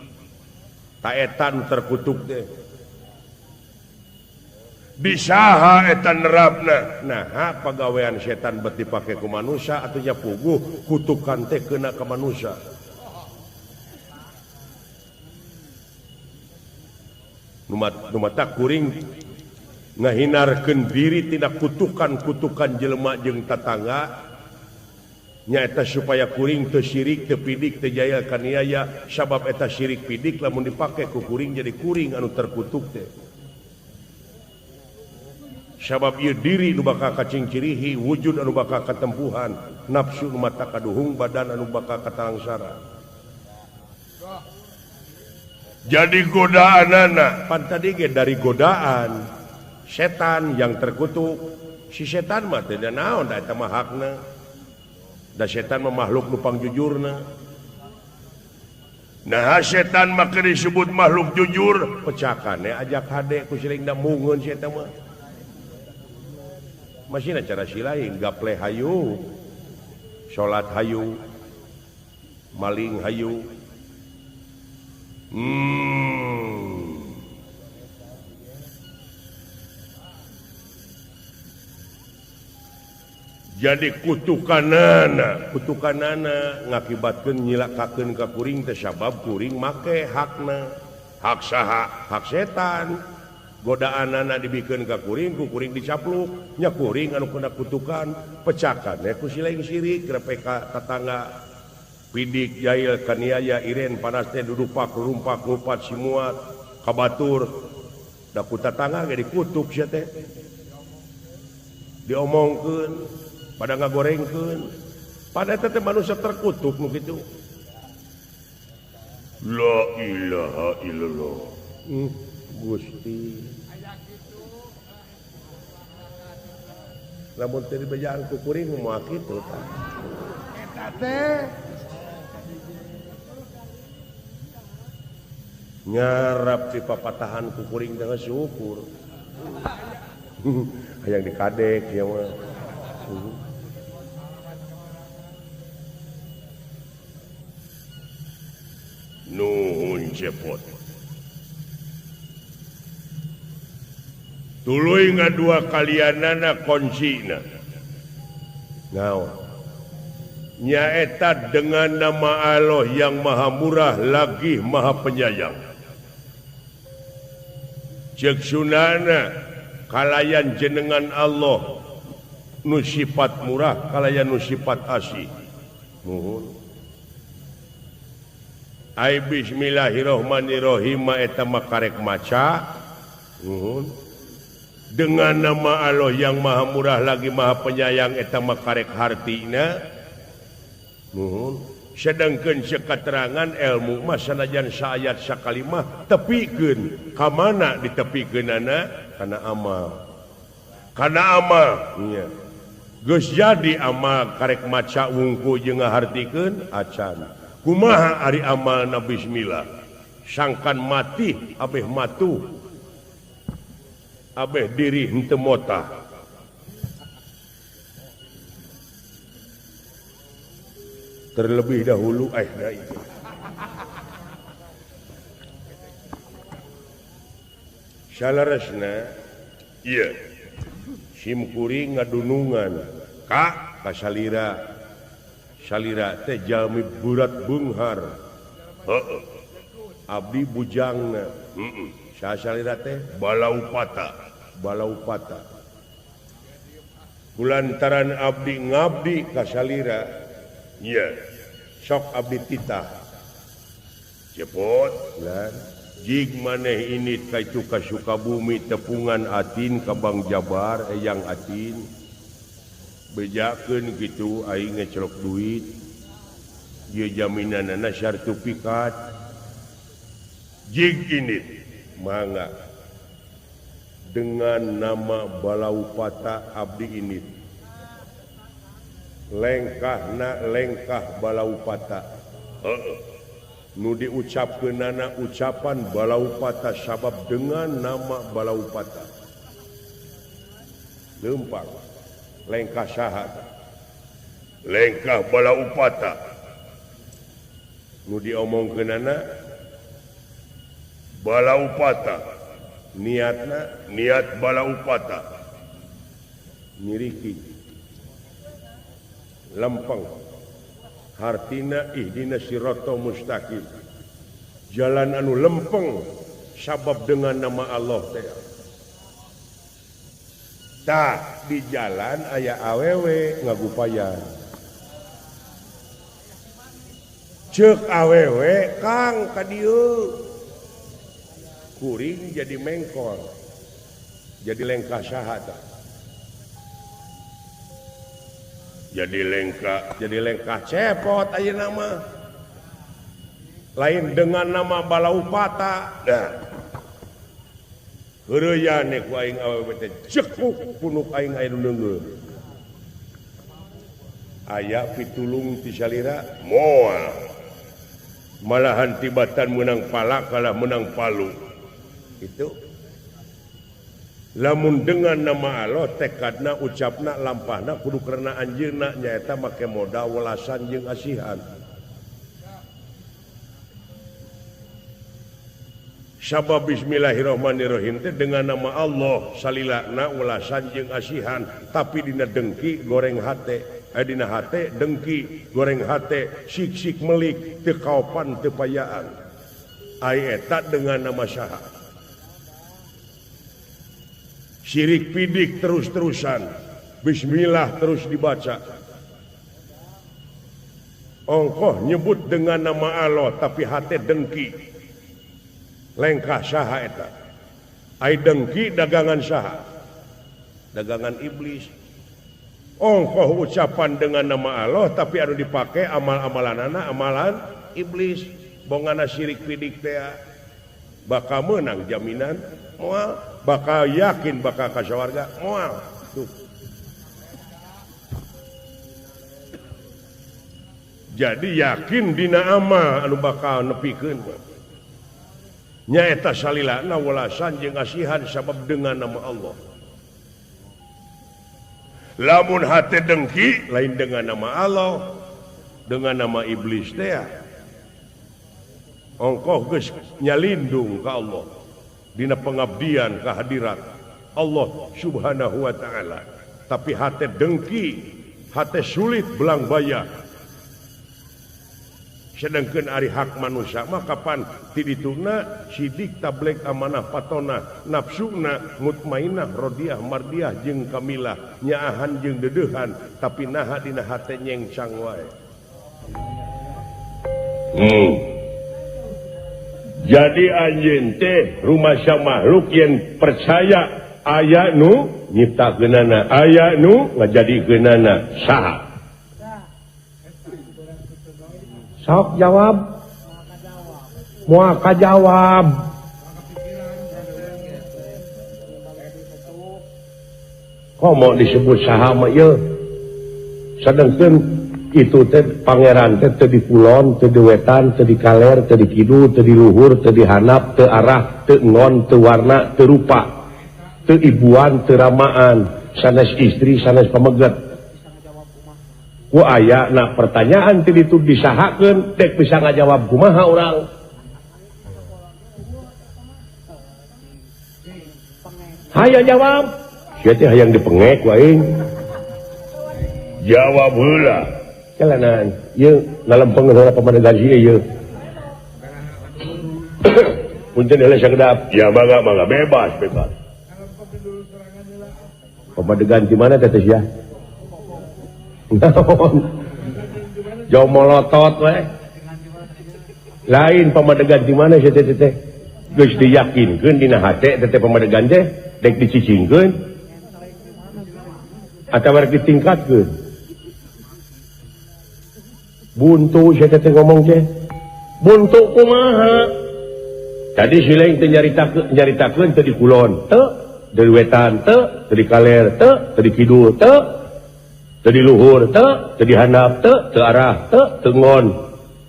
Taetan terkutuk teh. Disaha etan nerapna. Nah, pagawean setan bet dipake ku manusia atunya puguh kutukan teh kena ka manusia. Nu mata kuring ngahinarkeun diri tina kutukan-kutukan jelema jeung tatangga nyaeta supaya kuring teu syirik teu pidik teu jahil kaniaya sabab eta syirik pidik lamun dipake ku kuring jadi kuring anu terkutuk teh. Sabab ieu diri nu bakal kacingcirihi wujud anu bakal katempuhan nafsu nu mata kaduhung badan anu bakal katalangsara. Jadi godaanana pan tadi ge dari godaan setan yang terkutuk. Si setan mah teu naon da eta mah hakna. Da setan mah makhluk nu pangjujurna. Nah setan mah keur disebut makhluk jujur pecakane ajak hade ku siling da mungeun si eta mah. Masih cara si lain gaple hayu, salat hayu, maling hayu. Jadi kutukanana, kutukanana ngakibatkeun nyilakakeun ka kuring teh sabab kuring make hakna. Hak saha? Hak setan. Godaanana dibikeun ka kuring, ku kuring dicapluk, nya kuring anu kena kutukan, pecakan ku si lain sirik grepe ka tatangga. Pidik jail kaniaya iren panas teh dudupak rumpak ngupat simuat ka batur. Da ku tatangga ge dikutuk sia teh. Diomongkeun, pada ngagorengkeun. Pada eta teh manusia terkutuk nu kitu. La ilaha illallah. Gusti. Lamun teu dibejaan ku kuring moal kitu tah. Eta teh nyarap di papatahan ku kuring teh syukur. Hayang dikadek ieu mah. Nuhun cepot. Tuluy ngadua kalianana kuncina. Naon? Nyaeta dengan nama Allah yang maha murah lagi maha penyayang. Cek sunana kalayan jenengan Allah nu sifat murah kalayan nu sifat asih. Nuhun. Ai bismillahirrahmanirrahim eta mah karek maca. Nuhun. Dengan nama Allah yang maha murah lagi maha penyayang eta mah karek hartina. Nuhun. Sedangkeun sekaterangan ilmu mah sanajan saayat sakalimah tepikeun ka mana ditepikeunana kana amal. Kana amal nya. Geus jadi amal karek maca wungku jeung ngahartikeun acan. Kumaha ari amalna bismillah? Sangkan mati abeh matuh. Abeh diri henteu motah. Terlebih dahulu da ieu. Salaresna ieu sim kuring ngadunungan ka salira. Salira teh jalmi burat beunghar. Heeh. Abdi bujangna. Heeh. Saha salira teh Balaupata. Balaupata. Kulantaran abdi ngabdi ka salira. Nya. Sok abdi titah. Cepot lan jig maneh init ka itu ka Sukabumi tepungan Atin ka Bang Jabar Eyang Atin. Bejakeun kitu aing ngecelok duit. Ieu jaminanana sertifikat. Jig init mangga dengan nama Balaupata abdi init. Lengkahna lengkah Balaupata. Heeh. Nu diucapkeunana ucapan Balaupata sabab dengan nama Balaupata. Leumpang lengkah saha? Lengkah Balaupata. Nu diomongkeunana Balaupata. Niatna niat Balaupata. Nyiriki lempeng hartina ihdina siratal mustaqim. Jalan anu lempeng sabab dengan nama Allah teh. Tah di jalan aya awewe ngagupayan. Ceuk awewe Kang ka dieu. Kuring jadi mengkol. Jadi lengkah saha tah? Jadi lengkah cepot ayeuna mah. Lain dengan nama Balaupata. Nah. Heureuyan ku aing awewe teh cekuk punuk aing aya nu neungeun. Aya pitulung ti salira moal. Malahan tibatan meunang palak kalah meunang palu. Itu lamun dengan nama Allah tekadna ucapna lampahna kudu karena anjeunna nyaeta make modal welasan jeung asihan. Sabab bismillahirrahmanirrahim teh dengan nama Allah salilana welasan jeung asihan, tapi dina dengki goreng hate, dina hate dengki goreng hate sik-sik melik teu kaopan teu payaan. Ai eta dengan nama saha? Syirik pidik terus-terusan, bismillah terus dibaca. Ongkoh nyebut dengan nama Allah tapi hate dengki. Lengkah saha eta? Ai dengki dagangan saha? Dagangan iblis. Ongkoh ucapan dengan nama Allah tapi anu dipake amal-amalanana amalan iblis. Bongana syirik pidik teh bakal menang jaminan moal, bakal yakin bakal ka sawarga moal. Tuh. Jadi yakin dina amal anu bakal nepikeun mah. Nyaeta salilana welasan jeung asihan sabab dengan nama Allah. Lamun hate dengki lain dengan nama Allah, dengan nama iblis teh. Ongkoh geus nyalindung ka Allah dina pengabdian kehadirat Allah Subhanahu wa taala, tapi hate dengki, hate sulit belang baya. Sedangkan ari hak manusia mah kapan ti dituna sidik tablek amanah patona nafsuna mutmainah rodiah mardiah jeung kamilah nyaahan jeung dedeuhan tapi naha dina hate nyengsang wae. Jadi anjeun teh rumasa makhluk yang percaya aya nu nyiptakeunana, aya nu ngajadikeunana saha? Sok jawab. Moal kajawab. Komo disebut saha mah ieu? Sedengkeun itu teh pangeran teh teu di kulon, teu di wetan, teu di kaler, teu di kidul, teu di luhur, teu di handap, teu arah, teu ngon, teu warna, teu rupa, teu ibuan, teu ramaan, sanes istri, sanes pameget. Ku aya na pertanyaan ti ditu disahakeun dek bisa ngajawab kumaha urang. Hayo jawab. Sia teh hayang dipengek ku aing. Jawab heula. Jalanan ieu ngalempeng heula pamadegan ieu. Punten heula sakedap. Ya mangga mangga bebas bebas. Pamadegan di mana teh ya? Naon? Jauh molotot we. Lain pamadegan di mana sia teh teh? Geus diyakinkeun dina hate teh pamadegan teh dek dicicingkeun atawa rek ditingkatkeun. Buntu sia teh ngomong teh. Buntu kumaha? Tadi si lain teh nyaritakeun teh di kulon teu, dari wetan teu, dari kaler teu, dari kidul teu, dari luhur teu, dari handap teu, teu arah teu, teu ngon.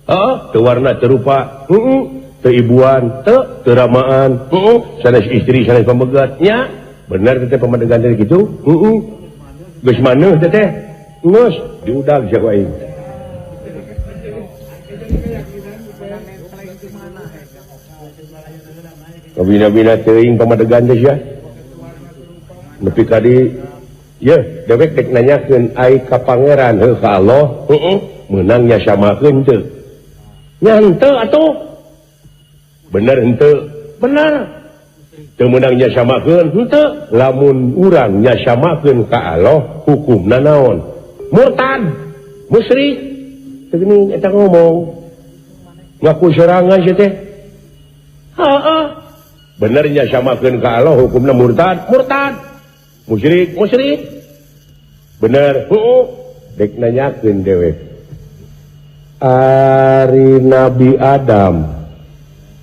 Heeh, teu warna teu rupa. Heeh, teu ibuan teu, teu ramaan. Heeh, sanes istri sanes pamegat nya. Bener teh pamadegan teh kitu? Heeh. Geus maneuh teh teh. Geus diudag sia ku aing. Kabina-bina teuing pamadegan teh sia. Nepi ka di ye dewek dek nanyakeun ai ka pangeran heuh ka Allah, heeh, meunang nya samakeun teu? Nya henteu atuh. Bener henteu? Bener. Teu meunang nya samakeun henteu? Lamun urang nya samakeun ka Allah, hukumna naon? Murtad, musyrik. Teu geuning eta ngomong. Ngaku sorangan sia teh. Heeh. Benernya samakeun ka Allah hukumna murtad, murtad. Musyrik, musyrik. Bener, heuh. Dek nanyakeun dewek. Ari Nabi Adam.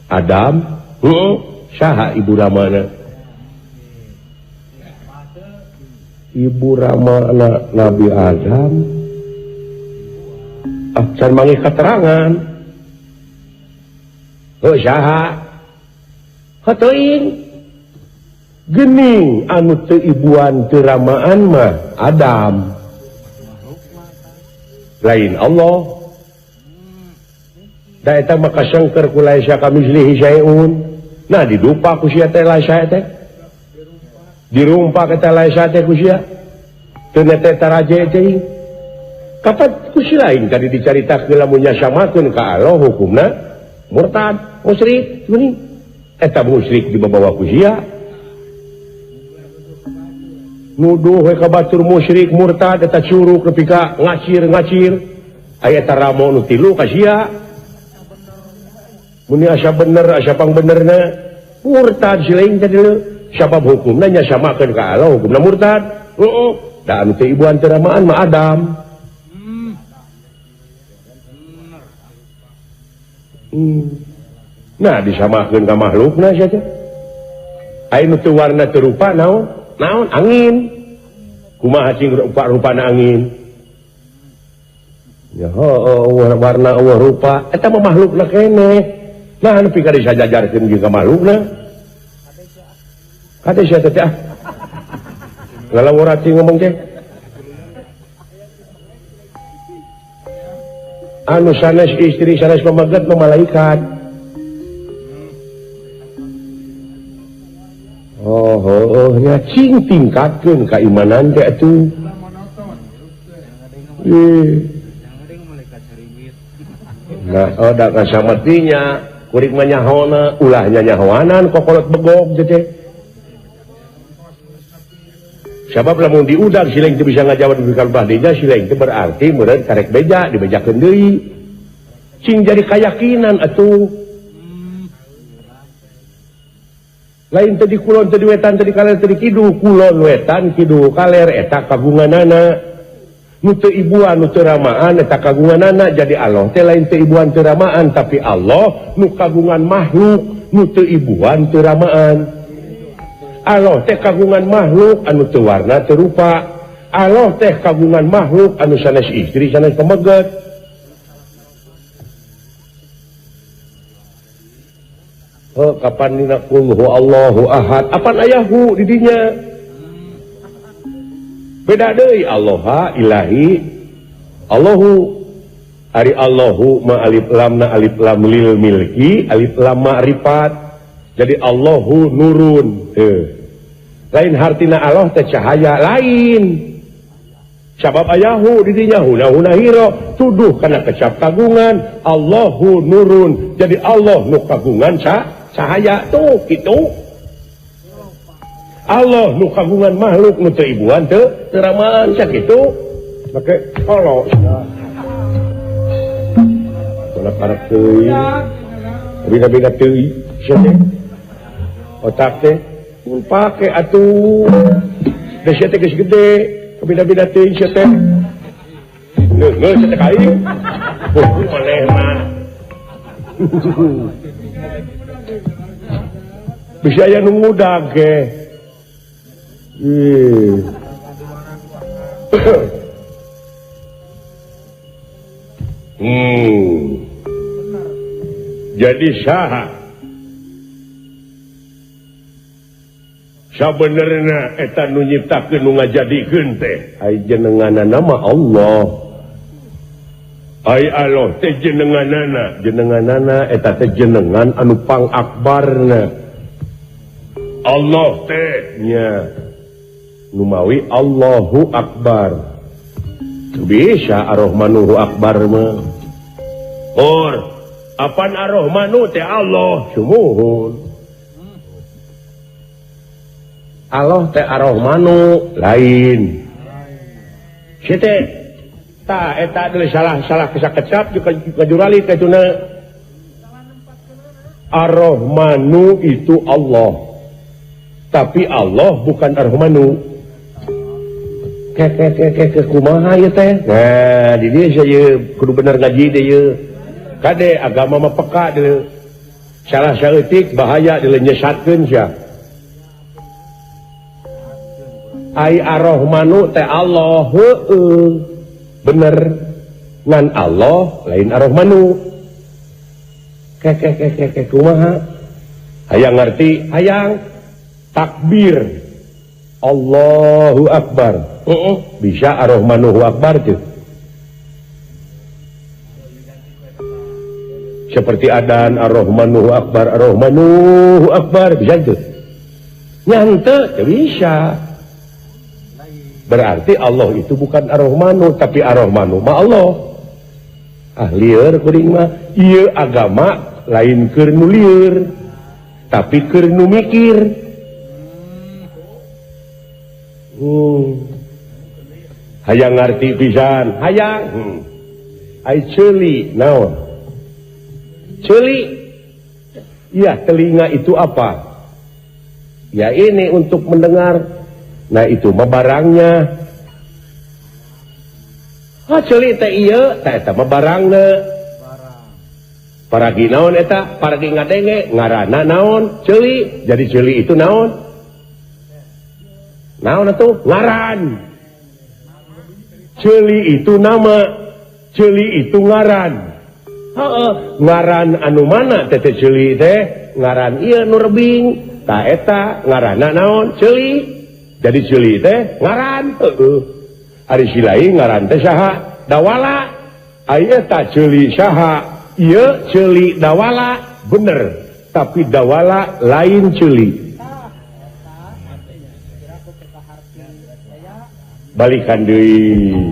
Adam, heuh, saha ibu ramana? Ibu ramana Nabi Adam. Ah, can manggih katerangan. Heuh, saha? Heuteung. Gening anu teu ibuan teu ramaan mah Adam. Lain Allah. Da eta mah kasangker ku laisa kamislihi syai'un. Nah didupa ku sia teh laisa teh. Dirumpak eta laisa teh ku sia. Teu nete taraje teh. Kapan ku si lain tadi dicaritakeun lamun nya samakeun ka Allah hukumna murtad, musyrik, geuning. Eta musyrik dibawa ku sia. Nuduh we ka batur musyrik murtad eta curug nepi ka ngacir-ngacir. Aya eta ramo nu tilu ka sia. Mun asa bener asa pangbenerna murtad si lain teh deuleu. Sabab hukumna nya samakeun ka Allah hukumna murtad. Heeh, da anu teh ibuan teu ramaan mah Adam. Nah disamakeun ka makhlukna sia teh. Aya nu teu warna teu rupa naon? Naon angin. Kumaha cing rupa-rupana angin? Ya heuh warna eueuh rupa eta mah makhlukna keneh. Nah nepi ka disajajarkeun jeung ka makhlukna. Kade sia teh ah. Ngalawurati ngomong teh. Anu sanes istri sanes pamegat mah malaikat. Oh, oh, nya cing tingkatkeun keimanan teh atuh. Nah, oh da kasamatinya kurik mah nyahona, ulah nyahoanan kokolot begog teh. Sabab lamun diudag si lain teu bisa ngajawab di kalbah dinya si lain teh berarti meureun karek beja dibejakeun deui. Cing jadi kayakinan atuh. Lain tadi kulon tadi wetan tadi kaler tadi kidul kulon wetan kidul kaler eta kagunganana nu teu ibuan nu teu ramaan eta kagunganana jadi Allah teh lain teu ibuan teu ramaan tapi Allah nu kagungan makhluk nu teu ibuan teu ramaan. Allah teh kagungan makhluk anu teu warna teu rupa. Allah teh kagungan makhluk anu sanes istri sanes pameget. Oh, kapan dina qul huwallahu ahad apan ayahu di dinya beda deui Allah ilahi Allahu ari Allahu ma alif lam na alif lam lil milki alif lam ma'rifat jadi Allahu nurun lain hartina Allah teh cahaya lain sabab ayahu di dinya huna-huna hiro tuduh kana kecap kagungan Allahu nurun jadi Allah nu kagungan Cahaya tuh gitu. Allah nu kagungan makhluk nu teu ibuan teu teu ramaan sakitu. Make Allah. Ulah karep teuing. Beda-beda teuing sia teh. Otak teh mun pake atuh. Da sia teh geus gede, beda-beda teuing sia teh. Geus sia teh ka aing. Maneh mah. Bisa aya nu ngudag ge. Jadi saha sabenerna eta nu nyiptakeun nu ngajadikeun teh ai jenenganana mah Allah. Ai Allah teh jenenganana, jenenganana eta teh jenengan anu pangakbarna. Allah teh nya numawi Allahu Akbar. Bisa Ar-Rahmanuhu Akbar mah. Or apan Ar-Rahmanu teh Allah sumuhun. Allah teh Ar-Rahmanu lain. Si teh ta eta deui salah-salah kesakecap kajurali teh tuna. Ar-Rahmanu itu Allah. Tapi Allah bukan Ar-Rahmanu. Ke kumaha ieu teh? Nah, di dieu sia kudu bener ngaji deui ieu. Kade agama mah peka deui. Salah saeutik bahaya deui nyesatkeun sia. Ai Ar-Rahmanu teh Allah heueuh. Bener. Ngan Allah lain Ar-Rahmanu. Ke kumaha? Hayang ngerti, hayang takbir. Allahu Akbar. Bisa Ar-Rahmanuhu Akbar tuh. Seperti adan Ar-Rahmanuhu Akbar, Ar-Rahmanuhu Akbar, bisa itu. Nyante bisa. Berarti Allah itu bukan Ar-Rahmanu, tapi Ar-Rahmanu ma Allah. Ah lieur kuring mah, ieu agama lain keur nu lieur, tapi keur nu mikir. Hayang ngarti pisan, hayang. Ai ceuli naon? Ceuli. Ya, telinga itu apa? Ya ini untuk mendengar. Nah itu mah barangnya. Ah ceuli teh ieu, teh eta mah barangna. Paragi naon eta? Paragi ngadenge, ngaranna naon? Ceuli. Jadi ceuli itu naon? Naon atuh? Ngaran. Ceuli itu nama, ceuli itu ngaran. Heeh, ngaran anu mana teh ceuli teh? Ngaran ieu nu rebing, ta eta ngaranna naon? Ceuli. Jadi ceuli teh ngaran, heeh. Ari si lain ngaran teh saha? Dawala. Ari eta ceuli saha? Ieu ceuli dawala, bener. Tapi dawala lain ceuli. Balikan deui.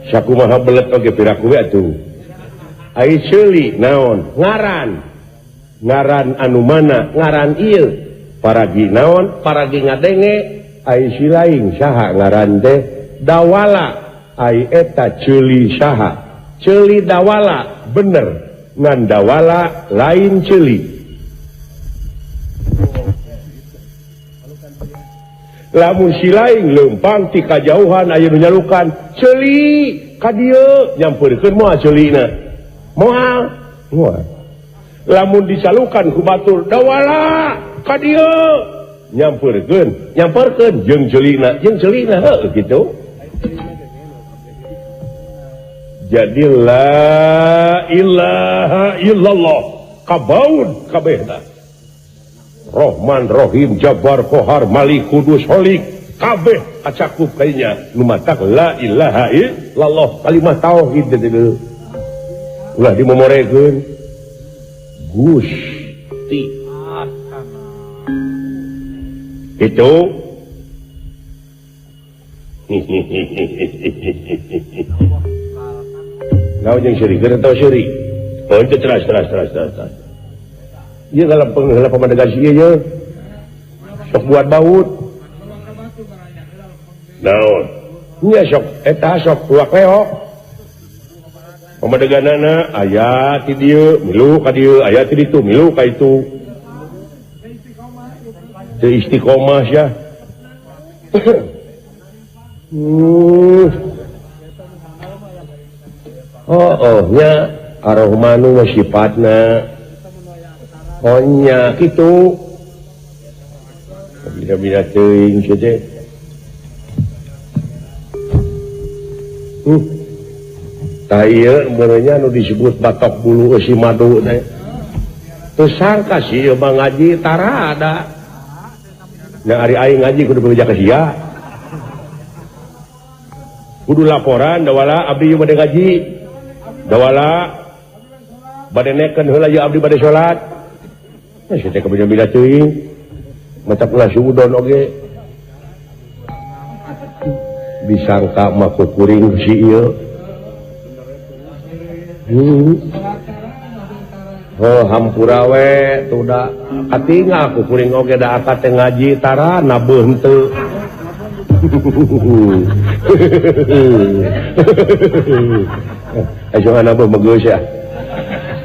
Sakumaha belet oge piraku we atuh. Ai ceuli naon? Ngaran. Ngaran anu mana? Ngaran ieu. Paragi naon? Paragi ngadenge. Ai si lain saha ngaran teh? Dawala. Ai eta ceuli saha? Ceuli dawala, bener. Ngan dawala lain ceuli. Lamun si lain leumpang ti kajauhan aya nu nyalukan ceuli ka dieu nyampeurkeun moal ceulina moal moal. Lamun dicalukan ku batur dawala ka dieu nyampeurkeun nyampeurkeun jeung ceulina heuh kitu. Jadi la ilaha illallah kabaun kabehna. Rohman, Rohim, Jabbar, Kohar, Malik, Kudus, Holik, kabeh kacakup kayaknya nu matak la ilaha illallah kalimah tauhid teh ulah dimomorekeun Gusti itu. Naon jeung syirikeun atau syirik? Oh itu teras teras teras teras. Ieu galempeng heula pamadegan si ieu sok buat baut. Naon? Nya sok eta sok luak leok. Pamadeganana aya ti dieu milu ka dieu, aya ti ditu milu ka itu. Teu istiqomah sia. Oh oh nya Ar-Rahmanu wa sifatna. Oh nya kitu. Bida-bida teuing kieu teh. Tah ieu meureunnya nu disebut batok bulu eusi madu teh. Teu sangka sih ieu mah ngaji tarada. Nah ari aing ngaji kudu bebeja ka sia. Kudu laporan dawala abdi ieu bade ngaji. Dawala bade neken heula ieu abdi bade salat. Nah sia teh kabina-bina teuing. Matak ulah suudon oge. Disangka mah ku kuring si ieu. Oh hampura we tuh da katingal ku kuring oge da akad teh ngaji tara nabeuh henteu. Ayo nabeuh mah geus ya.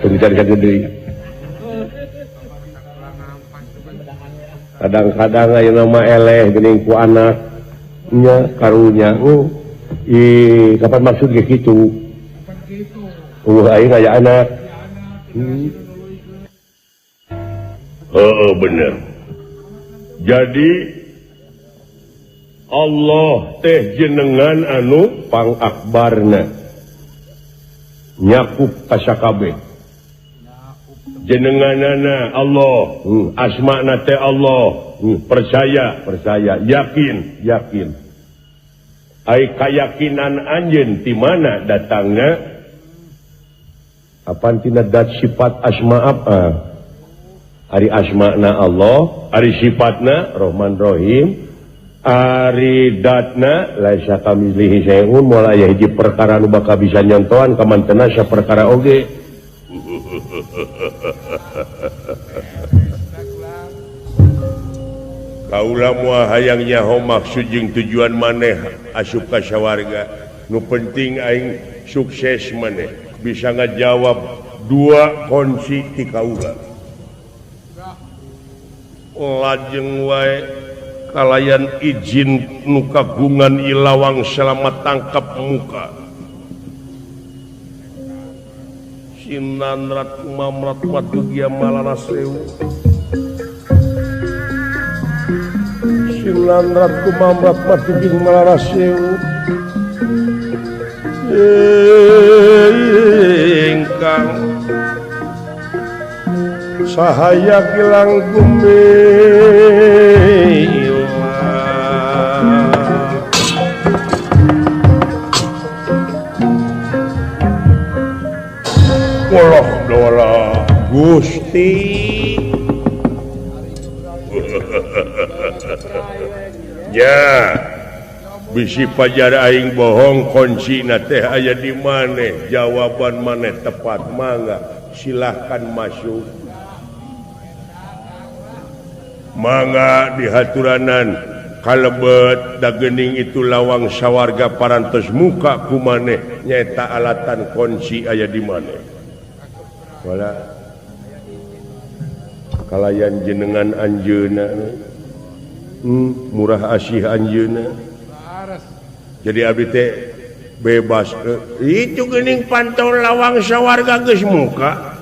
Teu dicari-cari deui. Kadang-kadang ayeuna mah eleh geuning ku anak nya karunya. Ih, kapan maksud ge kitu? Aing aya anak. Oh bener. Jadi Allah teh jenengan anu pangakbarna nyakup kasakabeh. Jenenganana Allah, asmana teh Allah, percaya, percaya, yakin, yakin. Ai kayakinan anjeun ti mana datangna? Apan tina dat sifat asma apa? Ari asmana Allah, ari sifatna Rahman Rahim, ari datna laisa kamitslihi syai'un, moal aya hiji perkara nu bakal bisa nyontohan kamantena saperkara oge. Kaula moal hayang nyaho maksud jeung tujuan maneh asup ka sawarga. Nu penting aing sukses maneh bisa ngajawab dua kunci ti kaula. Lajeng wae kalayan izin nu kagungan ilawang selamat tangkap muka. Sinanrat mamrat matugia malaraseu. Sinanrat kumamrat matugia malaraseu. Ingkang sahaya gilang gumilang. Walah dola Gusti. Ya, bisi pajar aing bohong kuncina teh aya di maneh, jawaban maneh tepat mangga silahkan masuk. Mangga dihaturanan kalebet dagening itu lawang sawarga parantos muka ku maneh nyaeta alatan kunci aya di maneh. Wala kalayan jenengan anjeunna murah asih anjeunna. Jadi abdi teh bebas itu geuning pantau lawang sawarga geus muka.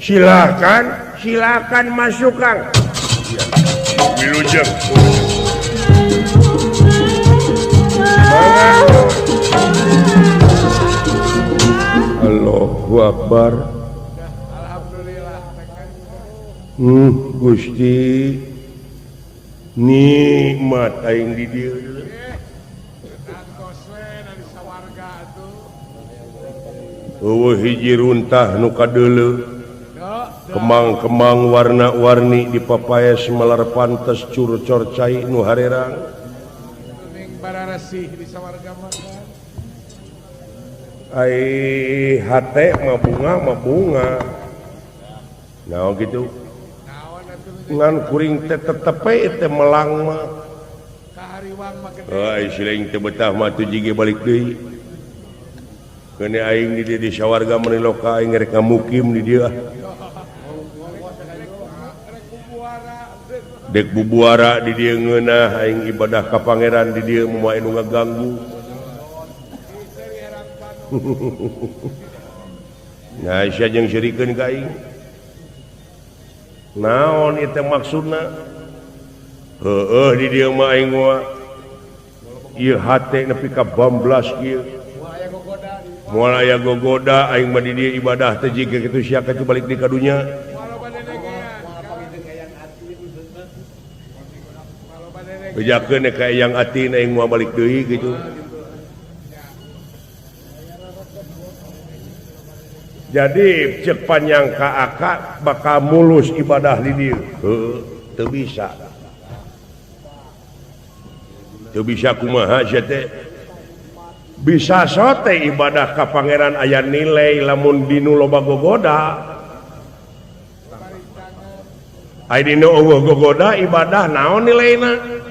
Silakan, silakan masuk Kang. Wilujeng. Allahu Akbar. Gusti nikmat aing di dieu. Eueuh hiji runtah nu kadeuleu. Kemang-kemang warna-warni di papaes malar pantes curcor cai nu harerang. Ai hate mah bunga mah bunga. Nah gitu. Ngan kuring teh tetep we teh melang mah. Ai siling teh betah mah tuh jige balik deui. Keun aing di dieu di sawarga meuni loka aing rek ngamukim di dieu. Dek bubuara di dieu ngeunah aing ibadah ka pangeran di dieu moal anu ngaganggu. Nah sia jeung sirikeun ka aing. Naon ieu teh maksudna? Heueuh di dieu mah aing mah ieu hate nepi ka bamblas ieu. Moal aya gogoda aing mah di dieu ibadah teh jiga kitu sia ka balik di ka dunya. Bejakeun ka eyang atin aing moal balik deui gitu. Jadi cek panyangka aka bakal mulus ibadah di dieu. Heuh, teu bisa. Teu bisa kumaha sia teh? Bisa sote ibadah ka pangeran aya nilai lamun dinu loba gogoda. Ai dinu eueuh gogoda ibadah naon nilaina?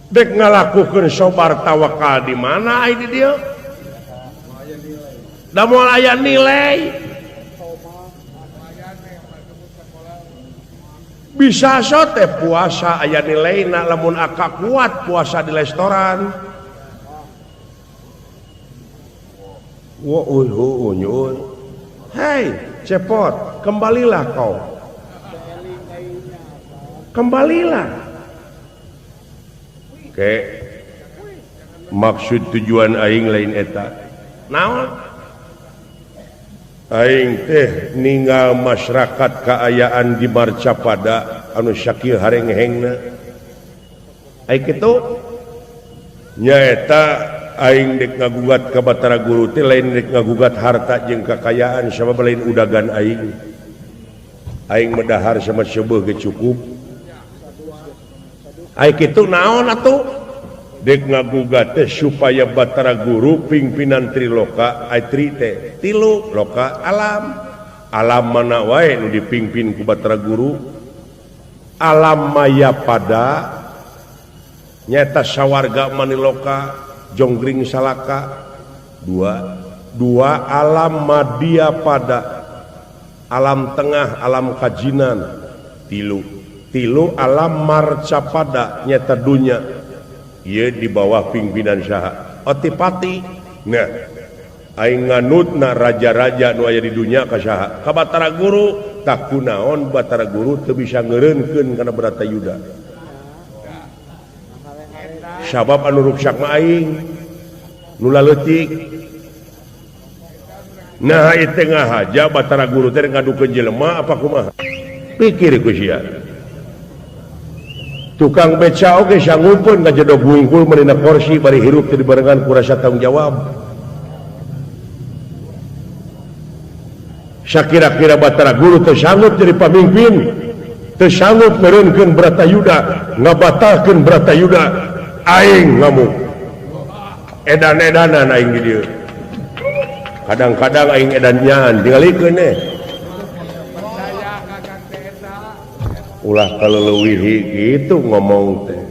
Dek ngalakukeun sobar tawakal di mana ai di dieu? Da moal aya nilai. Bisa sote puasa aya nilaina lamun aka kuat puasa di restoran. Wa ulhu. Hei, cepot, kembalilah kau. Kembalilah. Oke, maksud tujuan aing lain eta. Naon? Aing teh ninggal masyarakat kaayaan di Marcapada anu sakieu harenghengna. Ai kitu nyaeta aing dek ngagugat ka Batara Guru teh lain dek ngagugat harta jeung kakayaan sabab lain udagan aing. Aing medahar sama seubeuh ge cukup. Ai kitu naon atuh? Dek ngagugat teh supaya Batara Guru pimpinan Triloka ai tri teh tilu loka alam. Alam mana wae nu dipimpin ku Batara Guru? Alam maya pada nyata sawarga maniloka jonggring salaka. Dua alam madya pada alam tengah alam kajinan. Tilu alam marcapada nyata dunya ieu di bawah pimpinan saha Otipati. Nah aing nganutna raja-raja nu aya di dunya ka saha ka Batara Guru. Tah kunaon Batara Guru teu bisa ngeureunkeun kana Bratayuda sabab anu ruksak mah aing nu laleutik. Nah ieu teh ngahaja Batara Guru teh ngadukeun jelema apa kumaha pikir ku sia. Tukang beca oge sanggupeun ngajedog wungkul meurina kursi bari hirup teu dibarengan ku rasa tanggung jawab. Sakira-kira Batara Guru teu sanggup jadi pamimpin, teu sanggup meureunkeun Bratayuda, ngabatalkeun Bratayuda, aing ngamuk. Edan-edanan aing di dieu. Kadang-kadang aing edan nyaan tingalikeun eh. Ulah kaleuwihi gitu ngomong teh.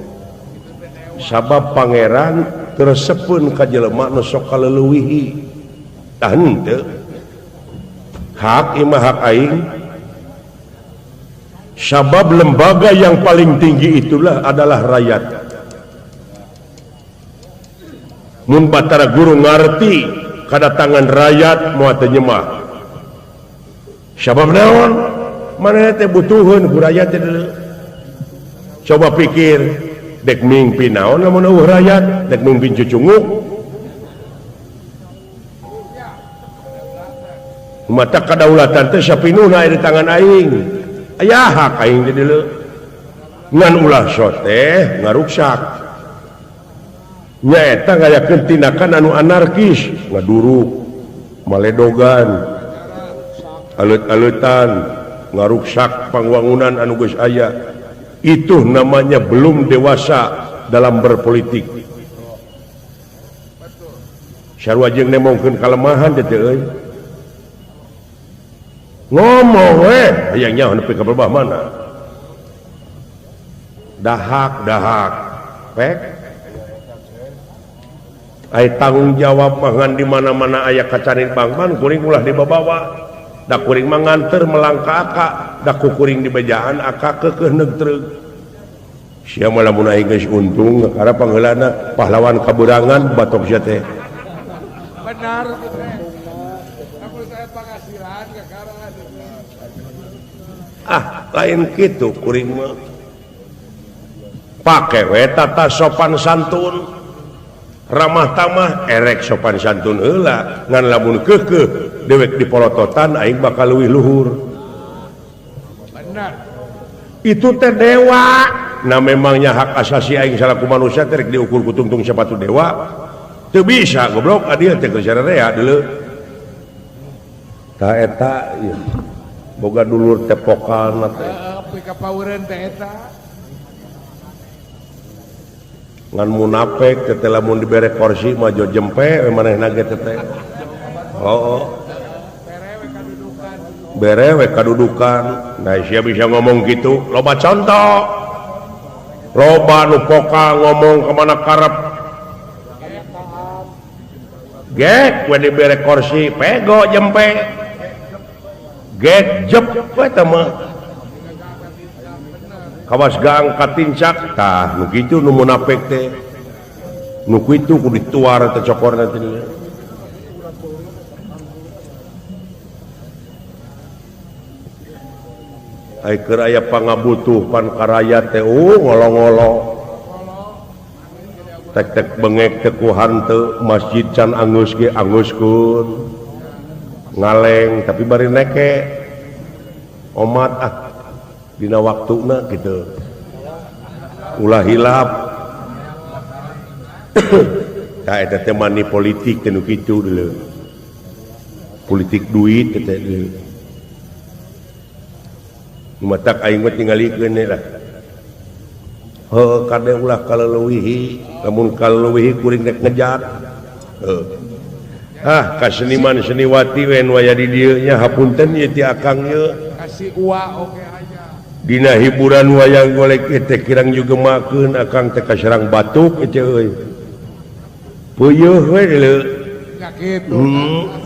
Sabab pangeran teresepeun ka jelema nu sok kaleuwihi. Tah henteu. Hak imah hak aing. Sabab lembaga yang paling tinggi itulah adalah rakyat. Mun Batara Guru ngarti kadatangan rakyat moal teu nyemah. Sabab naon? Mana teh butuheun ku rakyat teh. Coba pikir, dek mimpi naon lamun eueuh rakyat, dek mimpi cucunguk. Mata kadaulatan teh sapinuna aya di tangan aing. Aya hak aing di dieu. Ngan ulah soteh ngaruksak. Nyaeta ngayakeun tindakan anu anarkis, ngaduruk, maledogan, alut-alutan, ngaruksak pangwangunan anu geus aya. Itu namanya belum dewasa dalam berpolitik. Sarua jeung nemongkeun kalemahan teh euy. Ngomong we hayang nyaho nepi ka berbah mana. Dahak-dahak pek. Ai tanggung jawab mah ngan di mana-mana aya kacanin bangban kuring ulah dibabawa. Da kuring mah nganter melangka aka, da ku kuring di bejaan aka keukeuh neug treug. Sia mah lamun aing geus untung ngakara pangheulana pahlawan kaberangan batok sia teh. Benar aku saya penghasilan kakara. Ah, lain kitu kuring mah. Pake we tata sopan santun. Ramah tamah erek sopan santun heula ngan lamun keukeuh dewek dipolototan aing bakal leuwih luhur. Benar. Itu teh dewa. Nah memangnya hak asasi aing salaku manusia teh rek diukur ku tungtung sepatu dewa. Teu bisa goblok adil teh geus rea deuleu. Tah eta ieu boga dulur tepokan teh. Heeh, kapaureun teh eta. Ngan munafik teh lamun dibere kursi mah jo jempe we manehna ge teh. Oh. Bere we kadudukan. Nah sia bisa ngomong gitu, loba contoh. Loba nu poka ngomong ka mana karep. Gek we dibere kursi pego jempe. Gek jep we teh mah. Kawas gang katincak tah nu kitu nu munafik teh. Nu kitu kudu dituar teh cokorna teh. Ai keur aya pangabutuh pan karaya teh ngolo-ngolo. Tek-tek bengek teh ku hanteu masjid can anggeus ge anggeuskeun. Ngaleng tapi bari neke. Omat ah dina waktuna gitu. Ulah hilap. Tah eta teh mani politik teh nu kitu deuleu. Politik duit teh deuleu. Matak aing mah tingalikeun lah. Heuh kade ulah kaleuwihi, lamun kaleuwihi kuring rek ngejat. Heuh. Ah ka seniman seniwati we nu aya di dieu nya hapunten ieu ti akang ieu. Kasih ua oge aya. Dina hiburan wayang golek teh kirang jugemakeun akang teh kaserang batuk teh euy. Peuyeut we deuleu.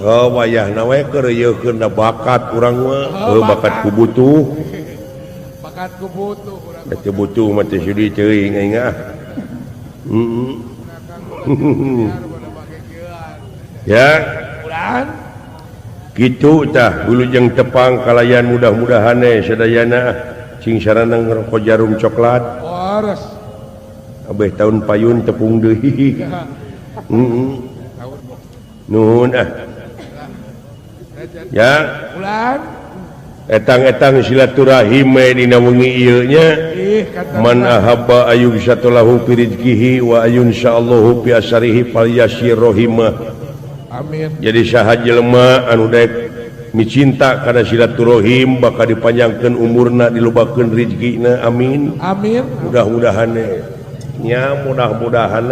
Oh wayahna we keur reuyeukkeun da bakat urang mah, heuh bakat ku butuh. Bakat ku butuh urang. Da teu butuh mah teu sudi teuing aing ah. Ya. Kitu tah wilujeng tepang kalayan mudah-mudahan sadayana sing sarana ngerokok jarum coklat. Waras. Abeh tahun payun tepung deui. Nuhun ah. Ya. Etang-etang silaturahim dina wengi ieu nya. Man ahabba ayyub satulahu fi rizqihi wa ayyun sya'allahu fi asarihi falyasir rahimah. Amin. Jadi saha jelema anu daek micinta kana silaturahim bakal dipanjangkeun umurna dilobakeun rezekina. Amin. Amin. Mudah-mudahan nya mudah-mudahan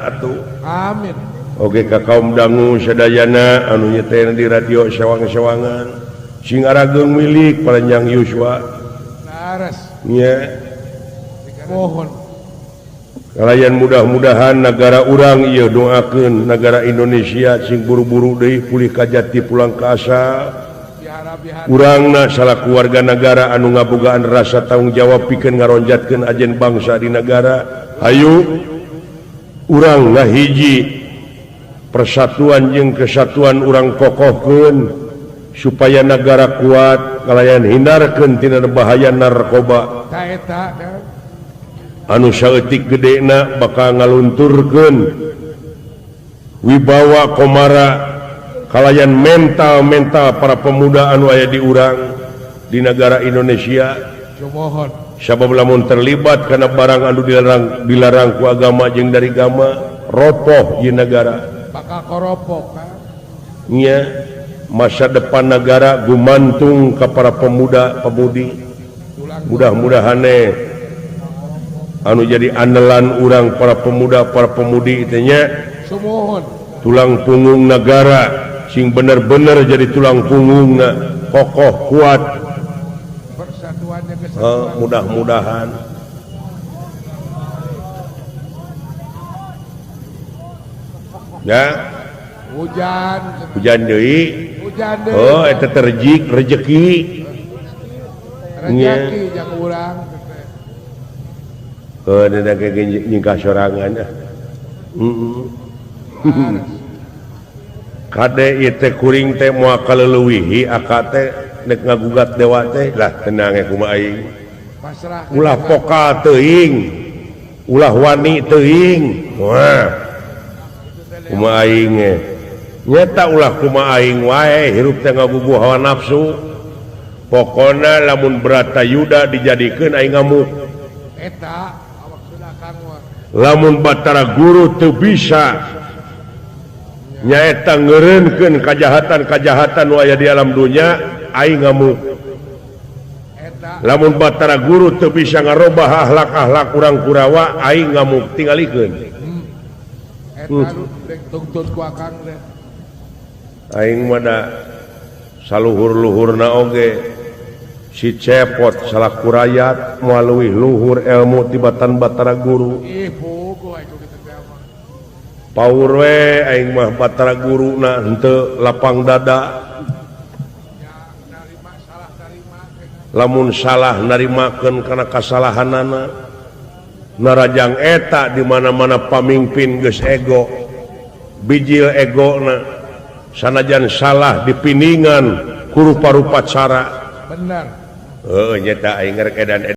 atuh. Amin. Oke ka kaum dangu sadayana anu nyetena di radio sewang-sewangan sing arageung milik panjang yuswa. Laras. Nya. Mohon. Kalayan mudah-mudahan negara urang ieu doakeun negara Indonesia sing buru-buru deui pulih ka jati pulang ka asa. Urangna salaku warga negara anu ngabogaan rasa tanggung jawab pikeun ngaronjatkeun ajen bangsa di negara. Hayu urang ngahiji persatuan jeung kesatuan urang kokohkeun supaya negara kuat kalayan hindarkeun tina bahaya narkoba. Anu saeutik gedena bakal ngalunturkeun wibawa komara kalayan mental-mental para pemuda anu aya di urang di negara Indonesia. Sabab lamun terlibat kana barang anu dilarang ku agama jeung dari agama ropoh ieu negara. Bakal koropok nya masa depan negara gumantung ka para pemuda pemudi. Mudah-mudahan Anu jadi andalan urang para pemuda para pemudi teh nya. Sumuhun. Tulang punggung negara sing bener-bener jadi tulang punggungna kokoh kuat. Persatuannya kesatuan. Mudah-mudahan ya hujan hujan deui hujan deui. Oh eta terjik rezeki rezeki jang urang. Oh dada ge nyingkah sorangan ah. Heeh. Kade ieu teh kuring teh moal kaleuwihi aka teh nek ngagugat dewa teh lah tenang we kumaha aing. Ulah pokal teuing, ulah wani teuing. Wah. Kumaha aing ge. Nyeta ulah kumaha aing wae hirup teh ngagugu hawa nafsu. Pokona lamun Bratayuda dijadikeun aing ngamuk. Eta awak sudah kang mah. Lamun Batara Guru teu bisa nyaeta ngeureunkeun kajahatan-kajahatan nu aya di alam dunya aing ngamuk. Lamun Batara Guru teu bisa ngarobah akhlak-akhlak urang Kurawa aing ngamuk tingalikeun. Eta rek tungtut ku akang teh. Aing mah da saluhur-luhurna oge si Cepot salaku rakyat moal leuwih luhur ilmu tibatan Batara Guru. Paur we aing mah Batara Guru na henteu lapang dada. Lamun salah narimakeun kana kasalahanana. Narajang eta di mana-mana pamimpin geus ego. Bijil egona sanajan salah dipiningan ku rupa-rupa cara. Benar. Heeh nyeta aing rek edan.